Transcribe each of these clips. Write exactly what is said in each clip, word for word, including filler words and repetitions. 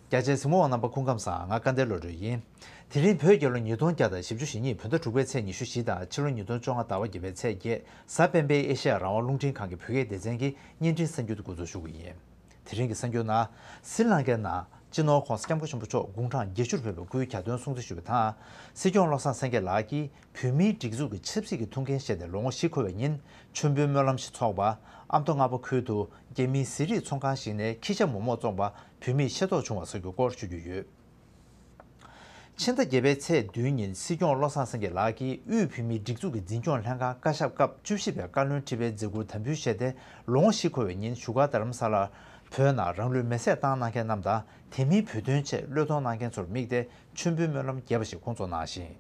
རྒྱ་ཆེའི་གཟིགས་མོ་བ་རྣམ་པ་སྐུ་ཁམས་བཟང་། ང་སྐལ་ལྡན་བློ་གྲོས་ཡིན། དེ་རིང་བོད་རྒྱལ་ལོ་ཉིས་སྟོང་བརྒྱ་དང་བཞི་བཅུ་ཞེ་གཉིས་བོད་ཟླ་དྲུག་པའི་ཚེས་ཉི་ཤུ་བཞི་དང་ཕྱི་ལོ་ཉིས་སྟོང་བཅོ་ལྔ་ཟླ་བ་བརྒྱད་པའི་ཚེས་བརྒྱད་གཟའ་སྤེན་པའི་ཨེ་ཤེ་ཡ་རང་དབང་རླུང་འཕྲིན་ཁང་གི་བོད་སྐད་སྡེ་ཚན་གྱི་བརྙན་འཕྲིན་གསར་འགྱུར་དེ་འགོ་འཛུགས་ཞུ་གི་ཡིན། དེ་རིང་གི་གསར་འགྱུར་ནང་། སྲི་ལང་ཀའི་ནང་སྤྱི་ནོར་༧གོང་ས་༧སྐྱབས་མགོན་ཆེན་པོ་མཆོག་དགུང་གྲངས་བརྒྱད་ཅུ་རེ་བའི་སྐུའི་གྱ་སྟོན་སྲུང་བརྩི་ཞུས་པ་དང་། སྲིད་སྐྱོང་བློ་བཟང་སེང་གེ་ལགས་ཀྱིས་བོད་མིའི་སྒྲིག་འཛུགས་ཀྱི་ཆབ་སྲིད་ཀྱི་ཐུགས་འགན་བཞེས་ཏེ་ལོ་ངོ་བཞི་འཁོར་བའི་ཉིན་མཆོད་འབུལ་སྨོན་ལམ་ཞིག་འཚོགས་པ། ཨ་མདོ་རྔ་པ་ཁུལ་དུ་རྒྱ་མིའི་ཟས་རིགས་ཚོང་ཁང་ཞིག་ནས་ཁྱི་ཤ་མོག་མོག་བཙོངས་པ་བོད་མིས་ཤེས་རྟོགས་བྱུང་བ་སོགས་ཀྱི་སྐོར་ཞུ་རྒྱུ་ཡོད། ཕྱི་ཟླ་བརྒྱད་པའི་ཚེས་བདུན་ཉིན་སྲིད་སྐྱོང་བློ་བཟང་སེང་གེ་ལགས་ཀྱིས་དབུས་བོད་མིའི་སྒྲིག་འཛུགས་ཀྱི་འཛིན་སྐྱོང་ལྷན་ཁང་བཀའ་ཤག་སྐབས་བཅུ་བཞི་པའི་བཀའ་བློན་ཁྲི་པའི་མཛད་ཁུར་དམ་འབུལ་བཞེས་ཏེ་ལོ་ངོ་བཞི་འཁོར་བའི་ཉིན་བཞུགས་སྒར་རྡ་རམ་ས་ལར་བོད་ནང་རང་ལུས་མེར་སྲེག་བཏང་གནང་མཁན་རྣམས་དང་དེ་མིན་བོད་དོན་ཆེད་བློས་གཏོང་གནང་མཁན་ཚོར་དམིགས་ཏེ་མཆོད་འབུལ་སྨོན་ལམ་རྒྱས་པ་ཞིག་སྐོང་ཚོགས་གནང་ཞིང་།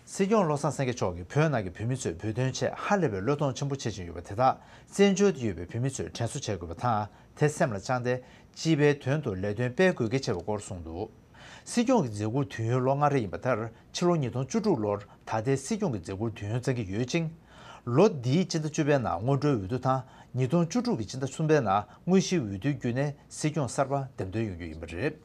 སྲིད་སྐྱོང་བློ་བཟང་སེང་གེ་མཆོག་གིས་བོད་ནང་གི་བོད་མི་ཚོས་བོད་དོན་ཆེད་ཧ་ལས་པའི་བློས་གཏོང་ཆེན་པོ་བྱེད་བཞིན་ཡོད་པ་དེ་དག་བཙན་བྱོལ་དུ་ཡོད་པའི་བོད་མི་ཚོས་དྲན་གསོ་བྱེད་དགོས་པ་དང་དེ་སེམས་ལ་བཅངས་ཏེ་སྤྱི་པའི་དོན་དུ་ལས་དོན་སྤེལ་དགོས་གལ་ཆེ་བའི་སྐོར་གསུངས་འདུག། སྲིད་སྐྱོང་གི་མཛད་ཁུར་དུས་ཡུན་ལོ་ལྔ་རེ་ཡིན་པ་ལྟར་ཕྱི་ལོ་ཉིས་སྟོང་བཅུ་དྲུག་ལོར་ད་ལྟའི་སྲིད་སྐྱོང་གི་མཛད་ཁུར་དུས་ཡུན་བཙན་གྱི་ཡོད་ཅིང་། ལོ་འདིའི་སྤྱི་ཟླ་བཅུ་པའི་ནང་སྔོན་འགྲོའི་འོས་བསྡུ་དང་ཉིས་སྟོང་བཅུ་དྲུག་གི་སྤྱི་ཟླ་གསུམ་པའི་ནང་དངོས་གཞིའི་འོས་བསྡུའི་བརྒྱུད་ནས་སྲིད་སྐྱོང་གསར་པ་འདེམས་ཐོན་ཡོང་རྒྱུ་ཡིན་པ་རེད།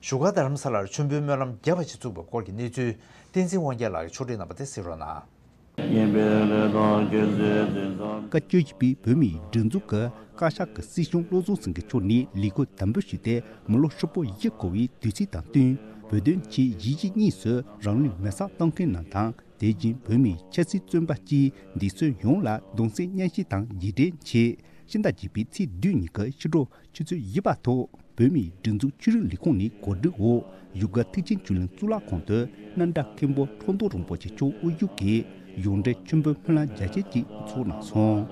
བཞུགས་སྒར་རྡ་རམ་ས་ལར་མཆོད་འབུལ་སྨོན་ལམ་རྒྱས་པ་ཞིག་བཙུགས་པའི་སྐོར་གྱི་གནས་ཚུལ་བསྟན་འཛིན་དབང་རྒྱལ་ལགས་ཀྱིས་ཕྱོགས་སྒྲིག་གནང་བ་དེ་གཟིགས་རོགས་གནང་། བཀའ་བཅུ་བཞི་པའི་བོད་མིའི་སྒྲིག་འཛུགས་ཀྱི་བཀའ་ཤག་གི་སྲིད་སྐྱོང་བློ་བཟང་སེང་གེ་མཆོག་ནས་ལས་ཁུར་དམ་འབུལ་ཞུས་ཏེ་མི་ལོ་ཧྲིལ་པོ་བཞི་འཁོར་བའི་དུས་ཚིགས་དང་བསྟུན་བོད་དོན་ཆེད་གཞིས་བྱེས་གཉིས་སུ་རང་ལུས་མེར་སྲེག་གཏོང་མཁན་རྣམས་དང་དེ་བཞིན་བོད་མིའི་ཆབ་སྲིད་བཙོན་པ་སྤྱིའི་འདས་གསོན་ཡོངས་ལ་གདུང་སེམས་མཉམ་སྐྱེད་དང་རྗེས་དྲན་ཆེད་ཕྱི་ཟླ་བརྒྱད་པའི་ཚེས་བདུན་ཉིན་གྱི་ཕྱི་དྲོ་ཆུ་ཚོད་བཞི་པ་ཐོག་བོད་མིའི་སྒྲིག་འཛུགས་ཆོས་རིག་ལས་ཁུངས་ནས་གོ་སྒྲིག་འོག་བཞུགས་སྒར་ཐེག་ཆེན་ཆོས་གླིང་གཙུག་ལག་ཁང་དུ་གནམ་བདག་མཁན་པོ་ཁྲོ་ཐུང་རིན་པོ་ཆེ་མཆོག་དབུ་བཞུགས་ཀྱིས་གཞུང་འབྲེལ་མཆོད་འབུལ་སྨོན་ལམ་རྒྱ་ཆེ་ཅིག་འཚོགས་གནང་སོང་།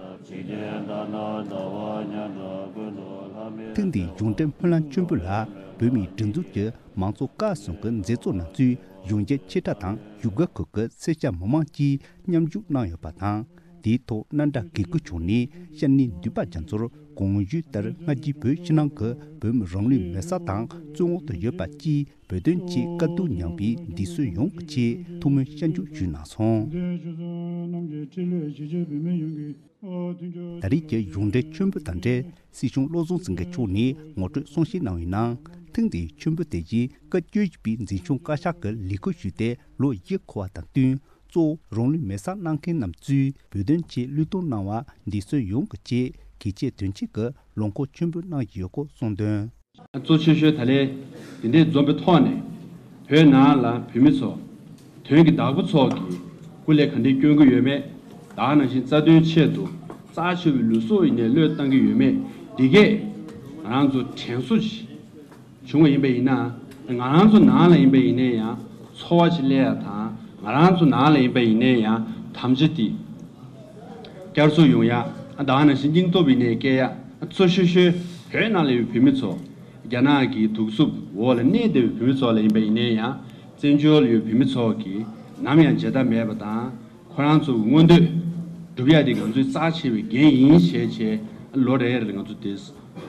ཐེངས་འདིའི་གཞུང་འབྲེལ་སྨོན་ལམ་མཆོད་འབུལ་ལ་བོད་མིའི་སྒྲིག་འཛུགས་ཀྱི་མང་གཙོ་ཀ་གསུམ་གྱི་མཛད་གཙོ་རྣམ་གཙོས་གཞོན་སྐྱེས་ཆེ་ཕྲ་དང་བཞུགས་སྒར་ཁུལ་གྱི་སེར་སྐྱ་མི་མང་བཅས་མཉམ་ཞུགས་གནང་ཡོད་པ་དང་། དེའི་ཐོག་གནམ་བདག་དགེ་སྐོས་མཆོག་ནས་སྐྱབས་གནས་འདུས་པ་རྒྱ་མཚོར་གོང་ཞུས་ལྟར་སྔ་རྗེས་བོད་ཕྱི་ནང་གི་བོད་མི་རང་ལུས་མེར་སྲེག་དང་བཙོན་འོག་ཏུ་ཡོད་པ་བཅས་བོད་དོན་ཆེད་དཀའ་སྡུག་མྱངས་པའི་འདས་གསོན་ཡོངས་ཀྱི་ཆེད་ཐུགས་སྨོན་སྐྱབས་འཇུག་ཞུས་གནང་སོང་། ད་རེས་ཀྱི་གཞུང་འབྲེལ་མཆོད་འབུལ་དང་འབྲེལ་སྲིད་སྐྱོང་བློ་བཟང་སེང་གེ་མཆོག་ནས་ངོ་སྤྲོད་གསུང་བཤད་གནང་བའི་ནང་། ཐེངས་འདིའི་མཆོད་འབུལ་དེ་བཞིན་བཀའ་བཅུ་བཞི་པའི་འཛིན་སྐྱོང་བཀའ་ཤག་གི་ལས་ཁུར་ཞུས་ཏེ་ལོ་བཞི་འཁོར་བ་དང་བསྟུན། གཙོ་བོ་རང་ལུས་མེར་སྲེག་གནང་མཁན་རྣམས་ཚོས་བོད་དོན་ཆེད་བློས་གཏོང་གནང་བ་འདས་གསོན་ཡོངས་ཀྱི་ཆེད་གལ་ཆེའི་དོན་ཆེན་གྱི་ལོ་འཁོར་མཆོད་འབུལ་གནང་བཞིན་ཡོད་སྐོར་གསུངས་དོན། གཙོ་ཆེ་ཤོས་ད་ལན་འདི་འདྲའི་འཛོམས་པའི་ཐོག་ནས་བོད་ནང་ལ་བོད་མི་ཚོ་དོན་གྱི་བདག་པོ་ཚོ་གིས་སྐུ་ལས་ག་འདྲས་སྐྱོན་གྱི་ཡོད་མེད། ད་ག་ནང་བཞིན་རྩ་དོན་ཆེད་དུ་རྩ་ཆེ་བའི་ལུས་སྲོག་ཡིན་ནའི་བློས་བཏང་གི་ཡོད་མེད་འདི་གས་ང་རང་ཚོ་དྲན་གསོ་ཞིག་བྱུང་བ་ཡིན་པ་ཡིན་ན། ང་རང་ཚོ་ནང་ལ་ཡིན་པ་ཡིན་ནའི་ཡང་ཚོར་བ་ཞིག་སླེབས་ཡ་དང་། ང་རང་ཚོ་ནང་ལ་ཡིན་པ་ཡིན་ནའི་ཡང་དམ་བཅའ་དེ་བསྐྱར་གསོ་ཡོང་ཡ། ད་ག་ནང་བཞིན་སྙིང་སྟོབས་ཡིན་ནའི་སྐྱེ་ཡ། གཙོ་ཤོས་ཤོས་བོད་ནང་ལ་ཡོད་བོད་མི་ཚོ། རྒྱ་ནག་གི་གདུག་རྩུབ་འོག་ལ་གནས་བསྡད་པའི་བོད་མི་ཚོ་ལ་ཡིན་པ་ཡིན་ནའི་ཡང་། བཙན་བྱོལ་ལ་ཡོད་བོད་མི་ཚོ་གིས་ནམ་ཡང་བརྗེད་ཐབས་མེད་པ་དང་། ཁོ་རང་ཚོ་གི་མངོན་འདོད་སྒྲུབ་ཡ་དེ་ང་ཚོའི་རྩ་ཆེ་བའི་འགན་ཡིན་ཞེས་བྱས། ལོ་རེ་རེ་ང་ཚོ་དེ་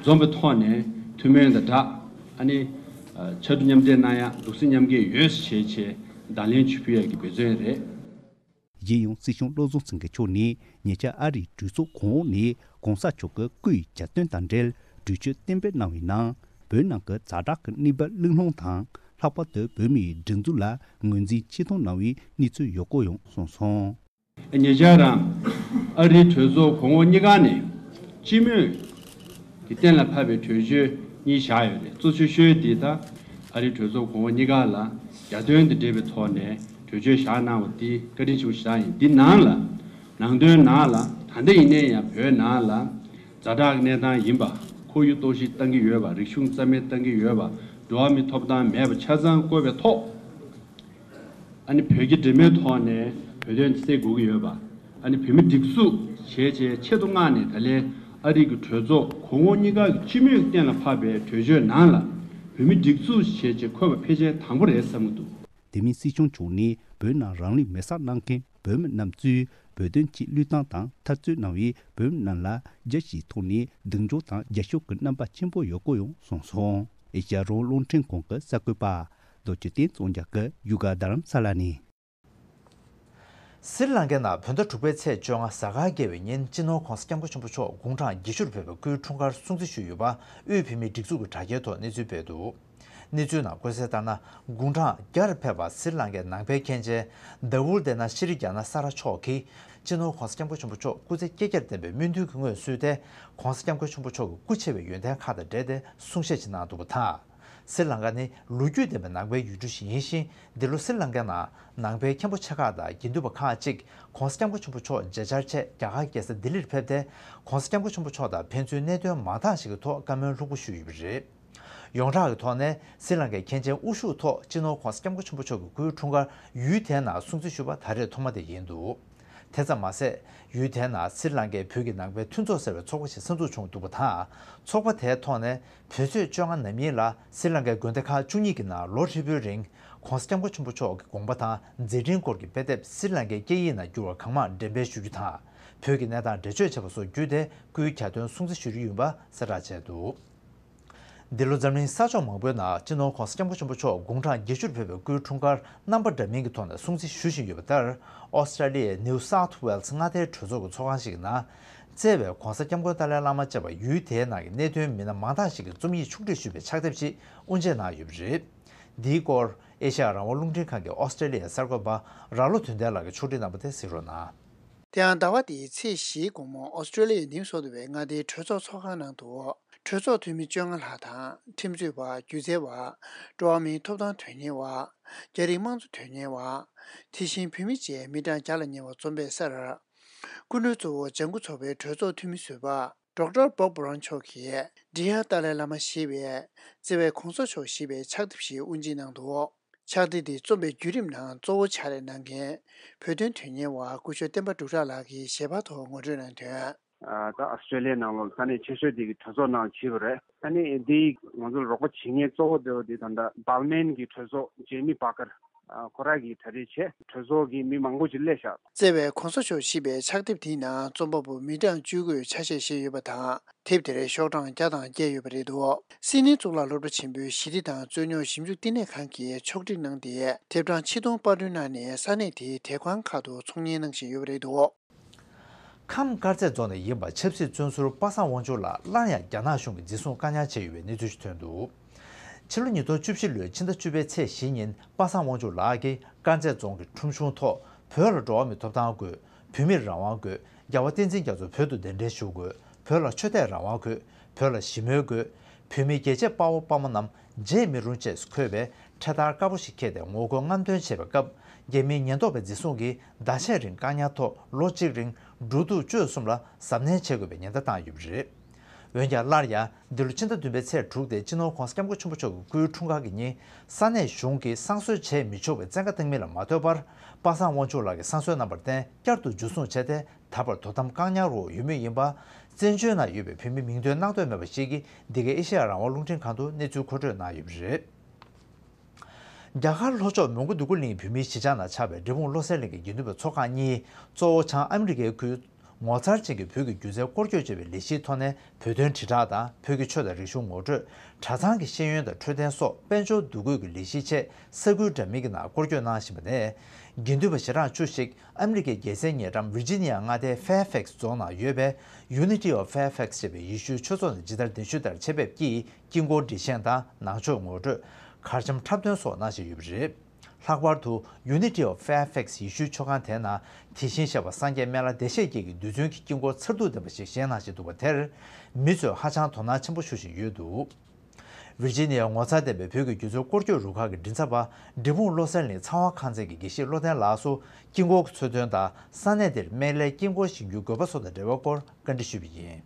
འཛོམས་པའི་ཐོག་ནས་ཐུགས་སྨོན་དང་སྦྲགས། ཨ་ནི། ཕྱར་གྲུ་མཉམ་འདེགས་གནང་ཡ། གདུང་སེམས་མཉམ་སྐྱེད་ཡོད་ཞེས་བྱས་བརྡ་ལན་ཞུ་ཕུལ་ཡ་གི་འབད་བརྩོན་རེད། གཞན་ཡང་སྲིད་སྐྱོང་བློ་བཟང་སེང་གེ་མཆོག་ནས་ཉེ་ཆར་ཨ་རིའི་གྲོས་ཚོགས་གོང་འོག་ནས་གོང་ས་མཆོག་གི་སྐུའི་གྱ་སྟོན་དང་འབྲེལ་གྲོས་ཆོད་གཏན་འབེབས་གནང་བའི་ནང་། བོད་ནང་གི་ཛ་དྲག་གི་གནས་བབ་གླེང་སློང་དང་། ལྷག་པར་དུ་བོད་མིའི་སྒྲིག་འཛུགས་ལ་ངོས་འཛིན་ཆེ་མཐོང་གནང་བའི་གནས་ཚུལ་ཡོད་སྐོར་ཡང་གསུངས་སོང་། ཉེ་ཆར་རང་ཨ་རིའི་གྲོས་ཚོགས་གོང་འོག་གཉིས་ཀ་ནས་སྤྱི་མོས་ཀྱིས་གཏན་ལ་ཕབ་པའི་གྲོས་ཆོད་གཉིས་བཞག་ཡོད་རེད། གཙོ་ཆེ་ཤོས་དེ་ད་ཨ་རིའི་གྲོས་ཚོགས་གོང་འོག་གཉིས་ཀ་ལ་གྱ་སྟོན་དང་འབྲེལ་བའི་ཐོག་ནས་གྲོས་ཆོད་བཞག་གནང་བ་དེ་བཀའ་དྲིན་ཆེན་པོ་ཞིག་ཡིན། འདི་ནང་ལ་ནང་དོན་ནང་ལ་ད་ལྟ་ཡིན་ནའི་ཡང་བོད་ནང་ལ་ཛ་དྲག་གི་གནས་སྟངས་ཡིན་པ། ཁོར་ཡུག་གཏོར་བཤིག་བཏང་གི་ཡོད་པ། རིག་གཞུང་རྩ་མེད་བཏང་གི་ཡོད་པ། འགྲོ་བ་མིའི་ཐོབ་ཐང་མེད་པ་ཆ་ཚང་བཀོད་པའི་ཐོག་ཨ་ནི་བོད་ཀྱི་འབྲེལ་མོལ་ཐོག་ནས་བོད་དོན་སེལ་དགོས་ཀྱི་ཡོད་པ། ཨ་ནི་བོད་མི་སྒྲིག་འཛུགས་བྱས་བྱས་ཆེད་དུ་མངགས་ནས་ད་ལན་ཨ་རི་གི་གྲོས་ཚོགས་གོང་འོག་གཉིས་ཀ་གི་སྤྱི་མོས་གཏན་ལ་ཕབ་པའི་གྲོས་ཆོད་ནང་ལ་བོད་མི་སྒྲིག་འཛུགས་བྱས་བྱས་འཁོད་པ་ཕལ་ཆེར་དང་པོ་རེད་བསམ་གྱི་འདུག། དེ་མིན་སྲིད་སྐྱོང་མཆོག་ནས་བོད་ནང་རང་ལུས་མེར་སྲེག་གནང་མཁན་བོད་མི་རྣམས་ཚོས་བོད་དོན་ཆེད་བློས་བཏང་དང་འཐབ་རྩོད་གནང་བའི་བོད་མི་རྣམས་ལ་རྒྱལ་སྤྱིའི་ཐོག་ནས་གདེང་འཇོག་དང་རྒྱབ་སྐྱོར་གྱི་རྣམ་པ་ཆེན་པོ་ཡོད་སྐོར་ཡང་གསུངས་སོང་། ཨེ་ཤ་ཡ་རང་དབང་རླུང་འཕྲིན་ཁང་གི་གསར་འགོད་པ་རྡོ་རྗེ་བསྟན་འཛིན་རྒྱ་གར་བཞུགས་སྒར་རྡ་རམ་ས་ལ་ནས། སྲི་ལང་ཀའི་ནང་བོད་ཟླ་དྲུག་པའི་ཚེས་བཅོ་ལྔ་གཟའ་སྐར་རྒྱལ་བའི་ཉིན་སྤྱི་ནོར་༧གོང་ས་༧སྐྱབས་མགོན་ཆེན་པོ་མཆོག་དགུང་གྲངས་བརྒྱད་ཅུ་རེ་ཕེབས་པའི་སྐུའི་འཁྲུངས་སྐར་སྲུང་བརྩི་ཞུས་ཡོད་པ་དབུས་བོད་མིའི་སྒྲིག་འཛུགས་ཀྱི་དྲ་རྒྱའི་ཐོག་གནས་ཚུལ་སྤེལ་འདུག། གནས་ཚུལ་ནང་བཀོད་གསལ་ལྟར་ན། དགུང་གྲངས་བརྒྱར་ཕེབས་པ་སི་རི་ལང་ཀའི་ནང་པའི་མཁན་ཆེན་དཱ་ཝུལ་ཏེ་ན་ཤི་རི་ཀྱ་ན་ས་ར་མཆོག་གིས་སྤྱི་ནོར་༸གོང་ས་༸སྐྱབས་མགོན་ཆེན་པོ་མཆོག་སྐུ་ཚེ་བསྐལ་བརྒྱར་བརྟན་པའི་སྨོན་འདུན་གྱི་ངོས་སུ་དེ་༸གོང་ས་༸སྐྱབས་མགོན་ཆེན་པོ་མཆོག་གི་སྐུ་ཆེ་བའི་ཡོན་ཏན་ཁག་དང་འབྲེལ་ཏེ་གསུང་བཤད་ཅིག་གནང་འདུག་པ་དང་། སི་རི་ལང་ཀ་ནི་ལོ་རྒྱུས་ལྡན་པའི་ནང་པའི་ཡུལ་གྲུ་ཞིག་ཡིན་ཞིང་། འདི་ལོ་སི་རི་ལང་ཀའི་ནང་ནང་པའི་མཁན་པོ་ཆེ་ཁག་དང་དགེ་འདུན་པ་ཁག་ཅིག་༸གོང་ས་༸སྐྱབས་མགོན་ཆེན་པོ་མཆོག་མཇལ་བཅར་ཆེད་རྒྱ་གར་རྒྱལ་ས་ལྡི་ལིར་ཕེབས་ཏེ། ༸གོང་ས་༸སྐྱབས་མགོན་ཆེན་པོ་མཆོག་དང་ཕན་ཚུན་གནད་དོན་མང་དག་ཞིག་གི་ཐོག་བཀའ་མོལ་ལྷུག་པོ་ཞུས་ཡོད་པ་རེད། ཡོངས་གྲགས་ཀྱི་ཐོག་ནས་སི་རི་ལང་ཀའི་མཁན་ཆེན་དབུ་བཞུགས་ཐོག་སྤྱི་ནོར་༸གོང་ས་༸སྐྱབས་མགོན་ཆེན་པོ་མཆོག་གི་སྐུའི་འཁྲུངས་སྐར་ཡུལ་དེའི་ནང་སྲུང་བརྩི་ཞུས་པ་ད་རེས་ཐོག་མ་དེ་ཡིན་འདུག་དེ་ཙམ་མ་ཟད། ཡུལ་དེའི་ནང་སི་རི་ལང་ཀའི་བོད་ཀྱི་ནང་པའི་མཐུན་ཚོགས་ཟེར་བའི་ཚོགས་པ་ཞིག་གསར་འཛུགས་བྱུང་འདུག་པ་དང་། ཚོགས་པ་དེའི་ཐོག་ནས་བོད་ཚེས་བཅོ་ལྔ་ནམ་ཡིན་ལ་སི་རི་ལང་ཀའི་དགོན་སྡེ་ཁག་བཅུ་གཉིས་ཀྱི་ནང་ལོ་ཧྲིལ་པོའི་རིང་༸གོང་ས་༸སྐྱབས་མགོན་ཆེན་པོ་མཆོག་གི་དགོངས་པ་དང་མཛད་འཕྲིན་སྐོར་གྱི་དཔེ་དེབ་སི་རི་ལང་ཀའི་སྐད་ཡིག་ནང་བསྒྱུར་བ་གང་མང་འགྲེམས་སྤེལ་ཞུ་རྒྱུ་དང་། བོད་ཀྱི་གནས་སྟངས་འགྲེལ་བརྗོད་བྱས་པ་སོགས་བརྒྱུད་དེ་སྐུའི་གྱ་སྟོན་སྲུང་བརྩི་ཞུ་རྒྱུ་ཡིན་པ་གསལ་བསྒྲགས་བྱས་འདུག་འདི་ལོ་འཛམ་གླིང་ས་ཕྱོགས་མང་པོའི་ནང་སྤྱི་ནོར་༸གོང་ས་༸སྐྱབས་མགོན་ཆེན་པོ་མཆོག་དགུང་གྲངས་བརྒྱད་ཅུར་ཕེབས་པའི་སྐུའི་འཁྲུངས་སྐར་རྣམ་པ་འདྲ་མིན་གྱི་ཐོག་ནས་སྲུང་བརྩི་ཞུ་བཞིན་ཡོད་པ་ལྟར། ཨོ་སི་ཀྲེ་ལི་ཡའི་ནིའུ་སའུཐ་ཝེལ་སི་མངའ་སྡེའི་གྲོས་ཚོགས་ཀྱི་ཚོགས་ཁང་ཞིག་གི་ནང་། བརྩེ་བའི་༸གོང་ས་༸སྐྱབས་མགོན་ཏཱ་ལའི་བླ་མ་བཅས་པ་ཡུལ་དེའི་ནང་གི་གནད་དོན་མི་སྣ་མང་དག་ཞིག་གིས་རྩོམ་ཡིག་ཕྱོགས་སྒྲིག་ཞུས་པའི་ཕྱག་དེབ་ཅིག་དབུ་འབྱེད་གནང་ཡོད་པ་རེད། འདིའི་སྐོར་ཨེ་ཤ་ཡ་རང་དབང་རླུང་འཕྲིན་ཁང་གི་ཨོ་སི་ཀྲེ་ལི་ཡའི་གསར་འགོད་པ་ར་ལོ་དོན་ལྡན་ལགས་ཀྱིས་ཕྱོགས་སྒྲིག་གནང་བ་དེ་གཟིགས་རོགས་གནང་། དེ་ཡང་ཟླ་བ་འདིའི་ཚེས་བཞིའི་དགོང་མོ་ཨོ་སི་ཀྲེ་ལི་ཡའི་ནིའུ་སོ་ཐ་ཝེལ་མངའ་སྡེའི་གྲོས་ཚོགས་ཚོགས་ཁང་ནང་དུ། གྲོས་ཚོགས་འཐུས་མི་བཅོ་ལྔ་ལྷག་དང་ཁྲིམས་རྩོད་པ། སྒྱུ་རྩལ་བ། འགྲོ་བ་མིའི་ཐོབ་ཐང་དོན་གཉེར་བ། རྒྱ་རིགས་དམངས་གཙོ་དོན་གཉེར་བ། དེ་བཞིན་བོད་མི་བཅས་མི་གྲངས་བརྒྱ་ལ་ཉེ་བ་འཛོམས་པའི་སར། སྐུ་མགྲོན་གཙོ་བོ་ལྗང་ཁུ་ཚོགས་པའི་གྲོས་ཚོགས་འཐུས་མི་ཟུར་པ་ཌོག་ཊར་བོབ་བྷ་རོན་མཆོག་གིས་Dear Dalai Lama ཞེས་པའི་བརྩེ་བའི་༸གོང་ས་མཆོག་ཞེས་པའི་ཕྱག་དེབ་ཞིག་དབུ་འབྱེད་གནང་འདུག་ཕྱག་དེབ་འདི་རྩོམ་པའི་བརྒྱུད་རིམ་ནང་གཙོ་བོ་ཕྱག་ལས་གནང་མཁན་བོད་དོན་དོན་གཉེར་བ་སྐུ་ཞབས་བསྟན་པ་འབྲུག་གྲགས་ལགས་ཀྱིས་ཞལ་པར་ཐོག་ངོ་སྤྲོད་གནང་དོན། ད་ཨ་སི་ཀྲེ་ལི་ཡའི་ནང་ལོགས་ས་གནས་ཆེ་ཤོས་དེ་གི་གྲོས་ཚོགས་ནང་བྱས་པ་རེད། ད་ནི་འདི་ང་ཚོ་རོགས་པ་བྱེད་མཁན་གཙོ་བོ་དེ་བ་དེ་ད་ལྟ་བྷར་མན་གྱི་གྲོས་ཚོགས་ཇེ་མི་པཱ་ཀར་ཁོ་རང་གིས་གྲ་སྒྲིག་བྱས། གྲོས་ཚོགས་ཀྱི་མི་མང་པོ་ཅིག་སླེབས་ཤག་བརྩེ་བའི་༸གོང་ས་མཆོག་ཞེས་པའི་ཕྱག་དེབ་དེའི་ནང་རྩོམ་པ་པོ་མི་གྲངས་བཅུ་དགུས་ཆ་ཤས་བཞེས་ཡོད་པ་དང་། དེབ་དེར་ཤོག་གྲངས་བརྒྱ་དང་བརྒྱད་ཡོད་པ་རེད་འདུག་སིད་ནི་གཙུག་ལག་སློབ་གྲྭ་ཆེན་པོའི་ཞི་བདེ་དང་རྩོད་རྙོག་ཞིབ་འཇུག་བསྟི་གནས་ཁང་གིས་ཕྱོགས་སྒྲིག་གནང་སྟེ། དེབ་གྲངས་ཆིག་སྟོང་པར་སྐྲུན་གནང་ནས་ས་གནས་དེའི་དེབ་ཁང་ཁག་ཏུ་ཚོང་གཉེར་གནང་བཞིན་ཡོད་པ་རེད་འདུག་ཁམས་དཀར་མཛེས་རྫོང་ནས་ཡིན་པ་ཆབ་སྲིད་བཙོན་ཟུར་པ་སངས་དབང་ཕྱུག་ལགས་སླར་ཡང་རྒྱ་ནག་གཞུང་གིས་འཛིན་བཟུང་བཀག་ཉར་བྱས་ཡོད་པའི་གནས་ཚུལ་ཞིག་ཐོན་འདུག་ཕྱི་ལོ་ཉིས་སྟོང་བཅུ་བཞི་ལོའི་ཕྱི་ཟླ་བཅུ་པའི་ཚེས་བཞི་ཉིན་པ་སངས་དབང་ཕྱུག་ལགས་ཀྱིས་དཀར་མཛེས་རྫོང་གི་ཁྲོམ་གཞུང་ཐོག་བོད་ལ་འགྲོ་བ་མིའི་ཐོབ་ཐང་དགོས། བོད་མིར་རང་དབང་དགོས། རྒྱལ་བ་བསྟན་འཛིན་རྒྱ་མཚོ་བོད་དུ་གདན་འདྲེན་ཞུ་དགོས། བོད་ལ་ཆོས་དད་རང་དབང་དགོས། བོད་ལ་ཞི་མོལ་དགོས། བོད་མིའི་རྒྱལ་གཅེས་དཔའ་བོ་དཔའ་མོ་རྣམས་བརྗེད་མི་རུང་ཅེས་འཁོད་པའི་འཕྲེད་དར་དཀར་པོ་ཞིག་འཁྱེར་ཏེ་ངོ་རྒོལ་རྔམ་སྟོན་བྱས་པའི་སྐབས། རྒྱ་མིའི་ཉེན་རྟོག་པའི་འཛིན་བཟུང་གིས་ཟླ་ཕྱེད་རིང་བཀག་ཉར་ཐོག་ལོ་གཅིག་རིང་འགྲོ་འདུག་སྤྱོད་གསུམ་ལ་གཟབ་ནན་བྱེད་དགོས་པའི་ཉེན་བརྡ་བཏང་ཡོད་པ་རེད། འོན་ཀྱང་སླར་ཡང་འདི་ལོ་ཕྱི་ཟླ་བདུན་པའི་ཚེས་དྲུག་སྟེ་སྤྱི་ནོར་༸གོང་ས་༸སྐྱབས་མགོན་ཆེན་པོ་མཆོག་གི་སྐུའི་འཁྲུངས་སྐར་གྱི་ཉིན་ས་གནས་གཞུང་གིས་བསང་གསོལ་བྱས་མི་ཆོག་པའི་བཙན་བཀའ་བཏང་མིན་ལ་མ་ལྟོས་པར། པ་སངས་དབང་ཕྱུག་ལགས་ཀྱིས་བསང་གསོལ་གནང་བར་བརྟེན་བསྐྱར་དུ་འཇུ་བཟུང་བྱས་ཏེ། ད་བར་དོ་དམ་བཀག་ཉར་འོག་ཡོད་མུས་ཡིན་པ། བཙན་བྱོལ་ནང་ཡོད་པའི་བོད་མི་མིང་འདོན་གནང་འདོད་མེད་པ་ཞིག་གིས་འདི་གའི་ཨེ་ཤེ་ཡ་རང་དབང་རླུང་འཕྲིན་ཁང་དུ་གནས་ཚུལ་མཁོ་སྤྲོད་གནང་ཡོད་པ་རེད། རྒྱ་གར་ལྷོ་ཕྱོགས་མོན་གྷོ་འདོད་རྒུ་གླིང་བོད་མིའི་གཞིས་ཆགས་ནང་ཆགས་པའི་འབྲས་སྤུངས་བློ་གསལ་གླིང་གི་དགེ་འདུན་པ་ཚོ་ཁག་གཉིས་གཙོ་བོ་བྱང་ཨ་མི་རི་ཀའི་ཁུལ་ངོ་མཚར་ཅན་གྱི་བོད་ཀྱི་སྒྱུ་རྩལ་སྐོར་སྐྱོད་ཅེས་པའི་ལས་གཞིའི་ཐོག་ནས་བོད་དོན་དྲིལ་བསྒྲགས་དང་བོད་ཀྱི་ཆོས་དང་རིག་གཞུང་ངོ་སྤྲོད། གྲྭ་ཚང་གི་ཤེས་ཡོན་དང་འཕྲོད་བསྟེན་སོགས་དཔལ་འབྱོར་འདུ་འགོད་ཀྱི་ལས་གཞིའི་ཆེད་ས་ཁུལ་འདྲ་མིན་གྱི་ནང་སྐོར་སྐྱོད་གནང་བཞིན་པ་ནས། དགེ་འདུན་པ་ཞེ་གྲངས་བཅུ་ཞིག་ཨ་མི་རི་ཀའི་རྒྱལ་སའི་ཉེ་འགྲམ་ཝིར་ཇི་ནི་ཡ་མངའ་སྡེའི་ཕེར་ཕེག་སི་རྫོང་ནང་ཡོད་པའི་University of Fairfax ཞེས་པའི་ཡེ་ཤུའི་ཆོས་ཚོགས་ནས་ཇི་ལྟར་གདན་ཞུས་ལྟར་ཆེད་ཕེབས་ཀྱིས་དཀྱིལ་འཁོར་འགྲེལ་བཤད་དང་ནང་ཆོས་ངོ་སྤྲོད། གར་འཆམ་འཁྲབ་སྟོན་སོགས་གནང་བཞིན་ཡོད་པ་རེད། ལྷག་པར་དུ་University of Fairfax ཡེ་ཤུའི་ཆོས་ཁང་དེའི་ནང་དེ་བཞིན་གཤེགས་པ་སངས་རྒྱས་སྨན་བླ་བདེ་གཤེགས་རྒྱལ་གྱི་རྡུལ་ཚོན་གྱི་དཀྱིལ་འཁོར་མཚར་སྡུག་ལྡན་པ་ཞིག་བཞེངས་གནང་བཞིན་འདུག་པ་དེར། མི་ཚོས་ཧ་ཅང་དོ་སྣང་ཆེན་པོ་ཞུ་བཞིན་ཡོད་འདུག་ཝིར་ཇི་ནི་ཡའི་ངོ་མཚར་ལྡན་པའི་བོད་ཀྱི་སྒྱུ་རྩལ་སྐོར་སྐྱོད་རུ་ཁག་གི་མགྲིན་ཚབ་པ་འབྲས་སྤུངས་བློ་གསལ་གླིང་ཚངས་དབང་ཁང་ཚན་གྱི་དགེ་བཤེས་བློ་ལྡན་ལགས་སུ་དཀྱིལ་འཁོར་གྱི་ཚུལ་དོན་དང་ས་གནས་འདིར་སྨན་བླའི་དཀྱིལ་འཁོར་བཞེངས་རྒྱུའི་དགོས་པ་སོགས་དང་འབྲེལ་བའི་སྐོར་བཀའ་འདྲི་ཞུས་པ་ཡིན།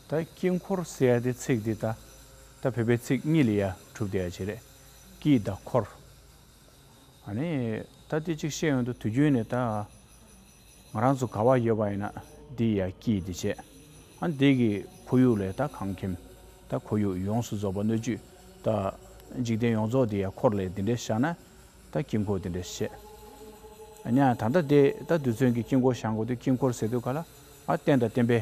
ད་དཀྱིལ་འཁོར་ཟེར་ཡ་དེ་ཚིག་འདི་ད་ད་བོད་པའི་ཚིག་གཉིས་ལ་ཡ་གྲུབ་བསྡད་ཡ་ཅིག་རེད། དཀྱིལ་དང་འཁོར། ཨ་ནི་ད་དེ་གཅིག་བཤད་ཡོང་དུས་དུས་རྒྱུན་ནས་ད་ང་རང་ཚོ་ག་བ་ཡོད་པ་ཡིན་ན་འདི་ཡ་དཀྱིལ་འདི་བྱས། ཨ་འདི་གི་ཁོར་ཡུག་ལ་ད་ཁང་ཁྱིམ། ད་ཁོར་ཡུག་ཡོངས་སུ་རྫོགས་པ་སྣོད་བཅུད། ད་འཇིག་རྟེན་ཡོངས་རྫོགས་འདི་ཡ་འཁོར་ལ་འདི་འདྲས་བཞག་ན་ད་དཀྱིལ་འཁོར་འདི་འདྲས་བྱས། ཨ་ནི་ད་ལྟ་དེ་ད་རྡུལ་ཚོན་གྱི་དཀྱིལ་འཁོར་བཞེངས་དགོས་དུས་དཀྱིལ་འཁོར་ཟེར་དུས་ག་ལ་ཨ་རྟེན་དང་བརྟེན་པའི་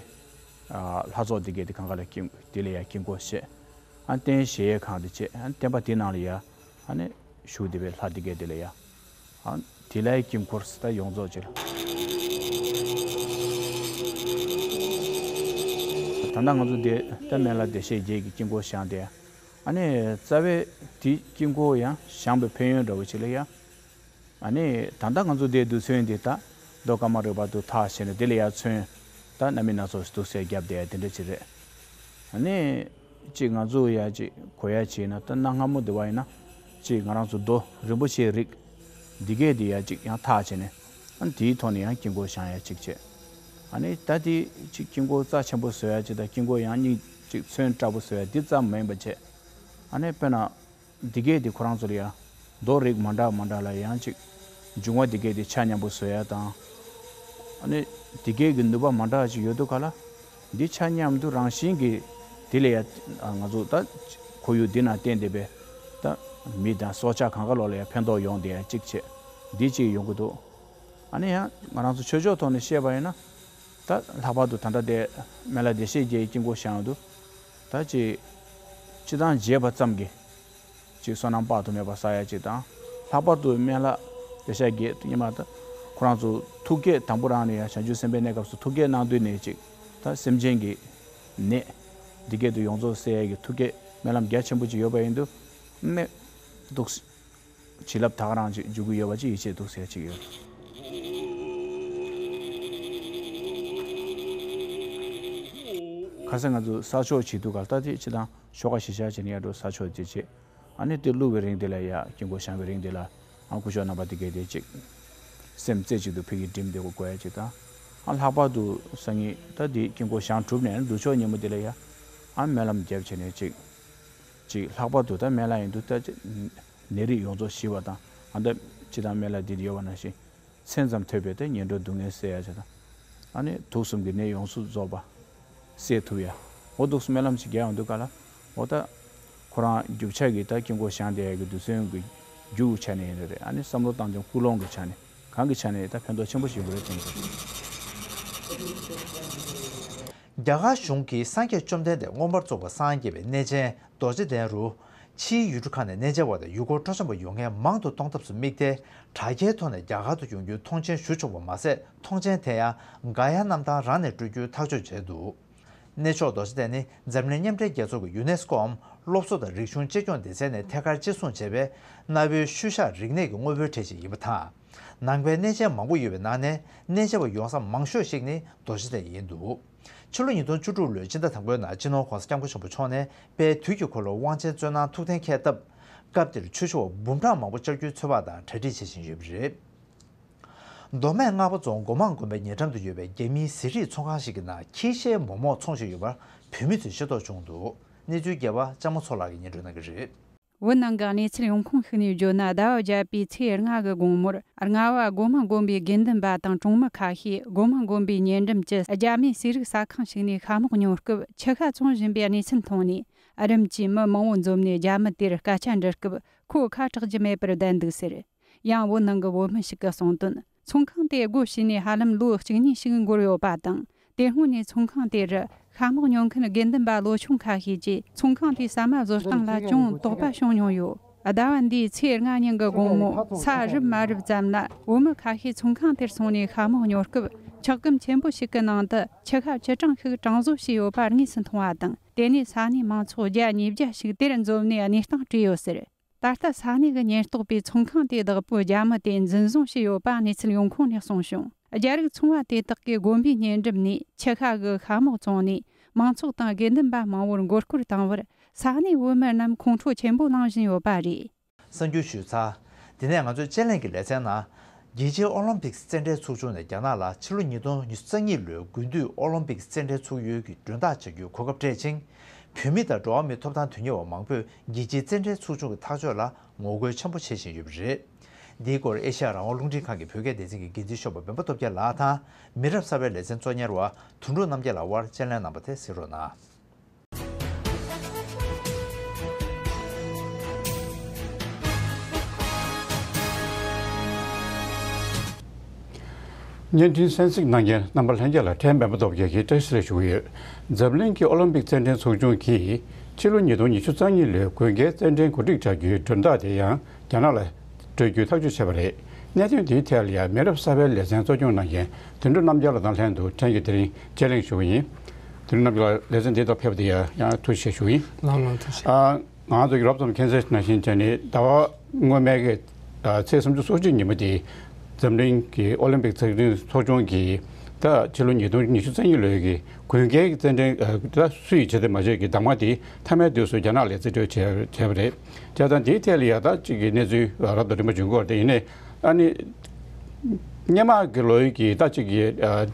ལྷ་ཚོགས་འདི་གས་དེ་གང་ག་ལ་དཀྱིལ་འདི་ལ་ཡ་དཀྱིལ་འཁོར་བྱས། ཨ་རྟེན་གཞལ་ཡས་ཁང་འདི་བྱས། ཨ་བརྟེན་པ་དེ་ནང་ལ་ཡ་ཨ་ནི་བཞུགས་བསྡད་པའི་ལྷ་འདི་གས་དེ་ལ་ཡ། ཨ་དེ་ལ་ཡ་དཀྱིལ་འཁོར་ཟེར་ད་ཡོངས་རྫོགས་ཅིག་ལ། ད་ལྟ་ང་ཚོ་འདི་ད་སྨན་བླ་བདེ་གཤེགས་བརྒྱད་ཀྱི་དཀྱིལ་འཁོར་བཞེངས་ཏེ། ཨ་ནི་རྩ་བའི་དེ་དཀྱིལ་འཁོར་ཡང་བཞེངས་པའི་ཕན་ཡོན་འདྲ་བོ་ཅིག་ལ་ཡ། ཨ་ནི་ད་ལྟ་ང་ཚོ་འདིའི་རྡུལ་ཚོན་འདི་ད་མདོ་ཀ་མ་རུ་པ་དུ་ཐག་བྱས་ནས་དེ་ལ་ཡ་ཚོན་ད་སྣ་མིན་སྣ་ཚོགས་ཤིག་འདུག་སེ་བརྒྱབ་བསྡད་དེ་འདྲ་ཅིག་རེད། ཨ་ནི་ཅིག་ང་ཚོ་ཡ་ཅིག་གོ་ཡ་བྱས་ན་ད་གནའ་སྔ་མོ་དེ་བ་ཡིན་ན་ཅིག་ང་རང་ཚོ་རྡོ་རིན་པོ་ཆེའི་རིགས་འདི་གས་འདི་ཡ་ཅིག་ཡང་ཐག་བྱས་ནས། ཨ་ནི་དེའི་ཐོག་ནས་ཡང་དཀྱིལ་འཁོར་བཞེངས་ཡ་ཅིག་བྱས། ཨ་ནི་ད་དེ་ཅིག་དཀྱིལ་འཁོར་རྩ་ཆེན་པོ་བཟོ་ཡ་ཅིག་དང་དཀྱིལ་འཁོར་ཡང་སྙིང་ཅིག་ཚོན་བཀྲ་པོ་བཟོ་ཡ་འདི་ཙམ་མ་ཡིན་པ་བྱས། ཨ་ནི་དཔེར་ན། འདི་གས་དེ་ཁོ་རང་ཚོ་ལ་ཡང་རྡོ་རིགས་མ་འདྲ་མ་འདྲ་ལ་ཡང་ཅིག་འབྱུང་བ་འདི་གས་དེ་ཆ་མཉམ་པོ་བཟོ་ཡ་དང་། ཨ་ནི་འདི་གས་ཀྱི་ནུས་པ་མ་འདྲ་ཅིག་ཡོད་དུས་ག་ལ། འདི་ཆ་མཉམ་དུ་རང་བཞིན་གྱིས་དེ་ལ་ཡ་ང་ཚོ་ད་ཁོར་ཡུག་འདི་ན་བརྟེན་བསྡད་པའི་ད་མི་དང་སྲོག་ཆགས་གང་ག་ལོག་ལ་ཡ་ཕན་ཐོགས་ཡོང་བསྡད་ཡ་ཅིག་བྱས། འདི་ཅིག་ཡོང་གི་འདུག་ཨ་ནི་ཡང་ང་རང་ཚོ་ཆོས་ཕྱོགས་ཐོག་ནས་བཤད་པ་ཡིན་ན། ད་ལྷག་པར་དུ་ད་ལྟ་དེ་སྨན་བླ་བདེ་གཤེགས་བརྒྱད་ཀྱི་དཀྱིལ་འཁོར་བཞེངས་འདུག་ད་ཅིག་སྤྱི་བཏང་མཇལ་བ་ཙམ་གྱིས་ཅིག་བསོད་ནམས་དཔག་ཏུ་མེད་པ་བསགས་ཡ་ཅིག་དང་། ལྷག་པར་དུ་སྨན་བླ་བདེ་གཤེགས་བརྒྱད་ཉི་མ་ད་ཁོ་རང་ཚོ་ཐུགས་བསྐྱེད་དང་པོ་རང་ནས་ཡང་བྱང་ཆུབ་སེམས་དཔའི་གནས་སྐབས་སུ་ཐུགས་བསྐྱེད་གནང་དུས་ནས་ཅིག་ད་སེམས་ཅན་གྱི་ནད་འདི་སྐད་དུ་ཡོངས་རྫོགས་སེལ་ཡ་གི་ཐུགས་བསྐྱེད་སྨོན་ལམ་རྒྱ་ཆེན་པོ་ཅིག་ཡོད་པ་ཡིན་དུས་ནས་འདུག་བྱིན་རླབས་ད་ག་རང་ཅིག་འཇུག་གི་ཡོད་པ་ཅིག་ཡིད་ཆེས་འདུག་ཟེར་ཅིག་ཡོད། ཁ་སང་ང་ཚོ་ས་ཆོག་བྱེད་དུས་ག་ལྟ་དེ་ཅི་དང་ཤོག་ཁ་ཞིག་བཞག་བྱས་ནས་ཡར་འགྲོ་ས་ཆོག་དེ་བྱེད། ཨ་ནི་དེ་བླུགས་པའི་རིང་དེ་ལ་ཡ་དཀྱིལ་འཁོར་བཞེངས་པའི་རིང་དེ་ལ་ཨ་སྐུ་ཞབས་རྣམ་པ་དེ་གས་དེ་ཅིག་སེམས་རྩེ་གཅིག་ཏུ་ཕ་གིར་བསྒྲིམས་དེ་དགོས་ཡ་ཅིག་དང་། ཨ་ལྷག་པར་དུ་སང་ཉིན་ད་དེ་དཀྱིལ་འཁོར་བཞེངས་གྲུབ་ནས་འདུག་ཆོག་ཉིན་མོ་དེ་ལ་ཡ་ཨ་སྨོན་ལམ་བརྒྱབ་བྱས་ནས་ཅིག་ཅིག་ལྷག་པར་དུ་ད་སྨན་བླ་ཡིན་དུས་ད་ཅིག་ནད་རིགས་ཡོངས་རྫོགས་ཞི་བ་དང་། ཨ་ད་སྤྱི་བཏང་སྨན་བླ་འདི་ཡོད་པ་ནང་བཞིན་མཚན་ཙམ་ཐོས་པས་ད་ངན་འགྲོའི་སྡུག་བསྔལ་སེལ་ཡ་ཅིག་དང་། ཨ་ནི་དུག་གསུམ་གྱི་ནད་ཡོངས་སུ་རྫོགས་པ་སེལ་ཐུབ་ཡ། འོ་འདུག་སྨོན་ལམ་ཞིག་རྒྱག་ཡོང་དུས་ག་ལ། འོ་ད་ཁོ་རང་རྒྱུ་ཆ་གི་ད་དཀྱིལ་འཁོར་བཞེངས་བསྡད་ཡ་གི་རྡུལ་ཚོན་གྱི་རྒྱུ་གི་ཆ་ནས་ཡིན་རེད། ཨ་ནི་བསམ་བློ་བཏང་སྟེ་ཀུན་སློང་གི་ཆ་ནས་གང་གི་ཆ་ནས་ད་ཕན་ཐོགས་ཆེན་པོ་ཞིག་ཡོང་གི་རེད་དྲན་གྱི་རེད། རྒྱ་གར་གཞུང་གིས་སངས་རྒྱས་བཅོམ་ལྡན་འདས་མངོན་པར་རྫོགས་པར་སངས་རྒྱས་པའི་གནས་ཆེན་རྡོ་རྗེ་གདན་རུ། ཕྱིའི་ཡུལ་གྲུ་ཁག་ནས་གནས་མཇལ་བ་དང་ཡུལ་སྐོར་སྤྲོ་འཆམ་པ་ཡོང་མཁན་མང་དུ་གཏོང་ཐབས་སུ་དམིགས་ཏེ། དྲ་རྒྱའི་ཐོག་ནས་རྒྱ་གར་དུ་ཡོང་རྒྱུའི་མཐོང་མཆན་ཞུ་ཆོག་པ་མ་ཟད། མཐོང་མཆན་དེ་ཡང་ག་ཡ་གནམ་ཐང་རང་ནས་སྤྲོད་རྒྱུའི་ཐག་གཅོད་བྱས་འདུག་གནས་མཆོག་རྡོ་རྗེ་གདན་ནི་འཛམ་གླིང་མཉམ་འབྲེལ་རྒྱལ་ཚོགས་ཀྱི་ཡུ་ནེ་སི་ཀོའམ་སློབ་གསོ་དང་རིག་གཞུང་གཅེས་སྐྱོང་སྡེ་ཚན་ནས་ཐད་ཀར་གཅེས་སྲུང་བྱས་པའི་གནའ་བོའི་ཤུལ་བཞག་རིག་གནས་ཀྱི་དངོས་པོའི་གྲས་ཤིག་ཡིན་པ་དང་། ནང་པའི་གནས་ཆེན་མང་པོ་ཡོད་པའི་ནང་ནས་གནས་མཇལ་བ་ཡོང་ས་མང་ཤོས་ཤིག་ནི་རྡོ་རྗེ་གདན་ཡིན་འདུག་ཕྱི་ལོ་ཉིས་སྟོང་བཅུ་དྲུག་ལོའི་སྤྱི་ཟླ་དང་པོའི་ནང་སྤྱི་ནོར་༧གོང་ས་༧སྐྱབས་མགོན་ཆེན་པོ་མཆོག་ནས་དཔལ་དུས་ཀྱི་འཁོར་ལོའི་དབང་ཆེན་སྩོལ་གནང་ཐུགས་གཏན་འཁེལ་སྟབས། སྐབས་དེར་ཆོས་ཞུ་བ་འབུམ་ཕྲག་མང་པོ་བཅར་རྒྱུའི་ཚོད་དཔག་དང་གྲ་སྒྲིག་བྱེད་བཞིན་ཡོད་པ་རེད། མདོ་སྨད་རྔ་པ་རྫོང་སྒོ་མང་དགོན་པའི་ཉེ་འགྲམ་དུ་ཡོད་པའི་རྒྱ་མིའི་ཟས་རིགས་ཚོང་ཁང་ཞིག་གི་ནང་ཁྱི་ཤའི་མོག་མོག་འཚོང་བཞིན་ཡོད་པར་བོད་མི་ཚོས་ཤེས་རྟོགས་བྱུང་འདུག་གནས་ཚུལ་རྒྱས་པ་ལྕམ་མོ་མཚོ་ལགས་ཀྱིས་སྙན་སྒྲོན་གནང་གི་རེད། བོད་ནང་གི་གནས་ཚུལ་ཡོང་ཁུངས་ཤིག་ནས་བརྗོད་ན། ཟླ་བ་བརྒྱད་པའི་ཚེས་ལྔ་གི་དགོང་མོར། རྔ་བ་སྒོ་མང་དགོན་པའི་དགེ་འདུན་པ་དང་གྲོང་མི་ཁ་ཤས་སྒོ་མང་དགོན་པའི་ཉེ་འགྲམ་གྱི་རྒྱ་མིའི་ཟས་རིགས་ཟ་ཁང་ཞིག་ནས་ཤ་མོག་ཉོ་སྐབས་ཁྱི་ཤ་བཙོང་བཞིན་པའི་གནས་ཚུལ་མཐོང་ནས། རིམ་གྱིས་མི་མང་བོ་འཛོམས་ནས་རྒྱ་མི་དེར་སྐད་ཆ་འདྲི་སྐབས་ཁོ་ཁ་གྲག་རྒྱུ་མེད་པར་བསྡད་འདུག་ཟེར། ཡང་བོད་ནང་གི་བོད་མི་ཞིག་གིས་གསུངས་དོན། ཚོང་ཁང་དེ་སྒོ་ཕྱེ་ནས་ཧ་ལམ་ལོ་གཅིག་གཉིས་ཤིག་འགོར་ཡོད་པ་དང་། དེ་སྔོན་ནས་ཚོང་ཁང་དེ་རུ་ཤ་མོག་ཉོ་མཁན་དགེ་འདུན་པ་ལོ་ཆུང་ཁ་ཤས་ཀྱིས་ཚོང་ཁང་དེའི་ཟ་མ་བཟོ་སྟངས་ལ་ཅུང་དོགས་པ་བྱུང་མྱོང་ཡོད། ཟླ་བ་འདིའི་ཚེས་ལྔ་ཉིན་གྱི་དགོང་མོ་ས་རུབ་མ་རུབ་ཙམ་ལ་བོད་མི་ཁ་ཤས་ཚོང་ཁང་དེར་སོང་ནས་ཤ་མོག་ཉོ་སྐབས་ཆག་སྒམ་ཆེན་པོ་ཞིག་གི་ནང་དུ་ཁྱི་ཤ་བཅུ་གྲངས་ཤིག་གྲངས་བཟོ་བྱས་ཡོད་པ་དངོས་སུ་མཐོང་བ་དང་། དེ་ནས་ས་གནས་མང་ཚོགས་བརྒྱ་ཉིས་བརྒྱ་ཞིག་དེར་འཛོམས་ནས་གནས་སྟངས་དྲིས་ཡོད་ཟེར། ད་ལྟ་ས་གནས་ཀྱི་ཉེན་རྟོག་པས་ཚོང་ཁང་དེའི་བདག་པོ་རྒྱ་མི་དེ་འཛིན་བཟུང་བྱས་ཡོད་པ་གནས་ཚུལ་ཡོང་ཁུངས་ནས་གསུངས་བྱུང་། རྒྱ་རིགས་ཚོང་བ་དེ་དག་གིས་དགོན་པའི་ཉེ་འགྲམ་ནས་ཁྱི་ཤ་གི་ཤ་མོག་བཙོངས་ནས་མང་ཚོགས་དང་དགེ་འདུན་པ་མང་བོར་མགོ་སྐོར་བཏང་བར་ས་གནས་བོད་མི་རྣམས་ཁོང་ཁྲོ་ཆེན་པོ་ལངས་བཞིན་ཡོད་པ་རེད། གསར་འགྱུར་ཞུས་ཚར། དེ་ནས་ང་ཚོའི་དཔྱད་གླེང་གི་ལེ་ཚན་ནང་། རྒྱལ་སྤྱིའི་ཨོ་ལིམ་པིག་རྩེད་འགྲན་ཚོགས་ཆུང་ནས་རྒྱ་ནག་ལ་ཕྱི་ལོ་ཉིས་སྟོང་ཉི་ཤུ་རྩ་གཉིས་ལོའི་དགུན་དུས་ཨོ་ལིམ་པིག་རྩེད་འགྲན་ཚུགས་ཡུལ་གྱི་མགྲོན་བདག་བྱ་རྒྱུའི་གོ་སྐབས་སྤྲད་ཅིང་། བོད་མི་དང་འགྲོ་བ་མིའི་ཐོབ་ཐང་དོན་གཉེར་བ་མང་པོས་རྒྱལ་སྤྱིའི་རྩེད་འགྲན་ཚོགས་ཆུང་གི་ཐག་གཅོད་ལ་ངོ་རྒོལ་ཆེན་པོ་བྱེད་བཞིན་ཡོད་པ་རེད། འདིའི་སྐོར་ཨེ་ཤ་ཡ་རང་དབང་རླུང་འཕྲིན་ཁང་གི་བོད་སྐད་སྡེ་ཚན་གྱི་འགན་འཛིན་གཞོན་པ་འབེན་པ་སྟོབས་རྒྱལ་ལགས་དང་། མི་རབས་གསར་པའི་ལེ་ཚན་གཙོ་གཉེར་བ་དོན་གྲུབ་རྣམ་རྒྱལ་ལགས་དབར་དཔྱད་གླེང་གནང་བ་དེ་གཟིགས་རོགས་གནང་། བརྙན་འཕྲིན་གསན་གཟིགས་གནང་མཁན་རྣམ་པ་ལྷན་རྒྱས་ལ་ཕྲན་འབེན་པ་སྟོབས་རྒྱལ་གྱིས་བཀྲ་ཤིས་བདེ་ལེགས་ཞུ་གི་ཡོད། འཛམ་གླིང་གི་ཨོ་ལིམ་པིག་རྩེད་འགྲན་ཚོགས་ཆུང་གིས་ཕྱི་ལོ་ཉིས་སྟོང་ཉི་ཤུ་རྩ་གཉིས་ལོའི་དགུན་ཁའི་རྩེད་འགྲན་གོ་སྒྲིག་བྱ་རྒྱུའི་མགྲོན་བདག་དེ་ཡང་རྒྱ་ནག་ལ་སྤྲོད་རྒྱུའི་ཐག་གཅོད་བྱས་པ་རེད། གནད་དོན་དེའི་ཐད་ལ་ཡང་མི་རབས་གསར་པའི་ལེ་ཚན་གཙོ་སྐྱོང་གནང་མཁན་དོན་གྲུབ་རྣམ་རྒྱལ་ལགས་དང་ལྷན་དུ་ཕྲན་གྱིས་དེ་རིང་དཔྱད་གླེང་ཞུ་གི་ཡིན། དེ་རིང་རྣམ་པ་ལ་ལེ་ཚན་འདི་དག་ཕེབས་པ་དེ་ཡང་ཡང་ཐུགས་རྗེ་ཆེ་ཞུ་ཡིན། ལགས་ལགས། ཐུགས་རྗེ་ཆེ། ཨ། ང་ཚོ་ཡུ་རོབ་མཚམས་མཁྱེན་གསལ་ནང་བཞིན་བྱས་ནས་ཟླ་བ་སྔོན་མའི་གི་ཨ་ཚེས་སུམ་ཅུ་སོ་གཅིག་ཉིན་མོ་དེ་འཛམ་གླིང་གི་ཨོ་ལིམ་པིག་རྩེད་འགྲན་ཚོགས་ཆུང་གིས་ད་ཕྱི་ལོ་ཉིས་སྟོང་ཉི་ཤུ་རྩ་གཉིས་ལོའི་གི་དགུན་ཁའི་རྩེད་འགྲན་ཨ་ད་སུས་བྱེད་དེ་མ་བྱེད་ཀྱི་གདམ་ག་དེ་མཐའ་མའི་དུས་སུ་རྒྱ་ནག་ལ་རྩིས་སྤྲོད་བྱས་བྱས་པ་རེད། བྱས་ཙང་དེའི་ཐད་ལ་ཡ་ད་ཅིག་གི་གནས་ཚུལ་རབ་དང་རིམ་པ་འབྱུང་གི་ཡོད་རེད། དེ་ཡིན་ནའི་ཨ་ནི། སྔོན་མ་གི་ལོའི་གི་ད་ཅིག་གི་ཨ་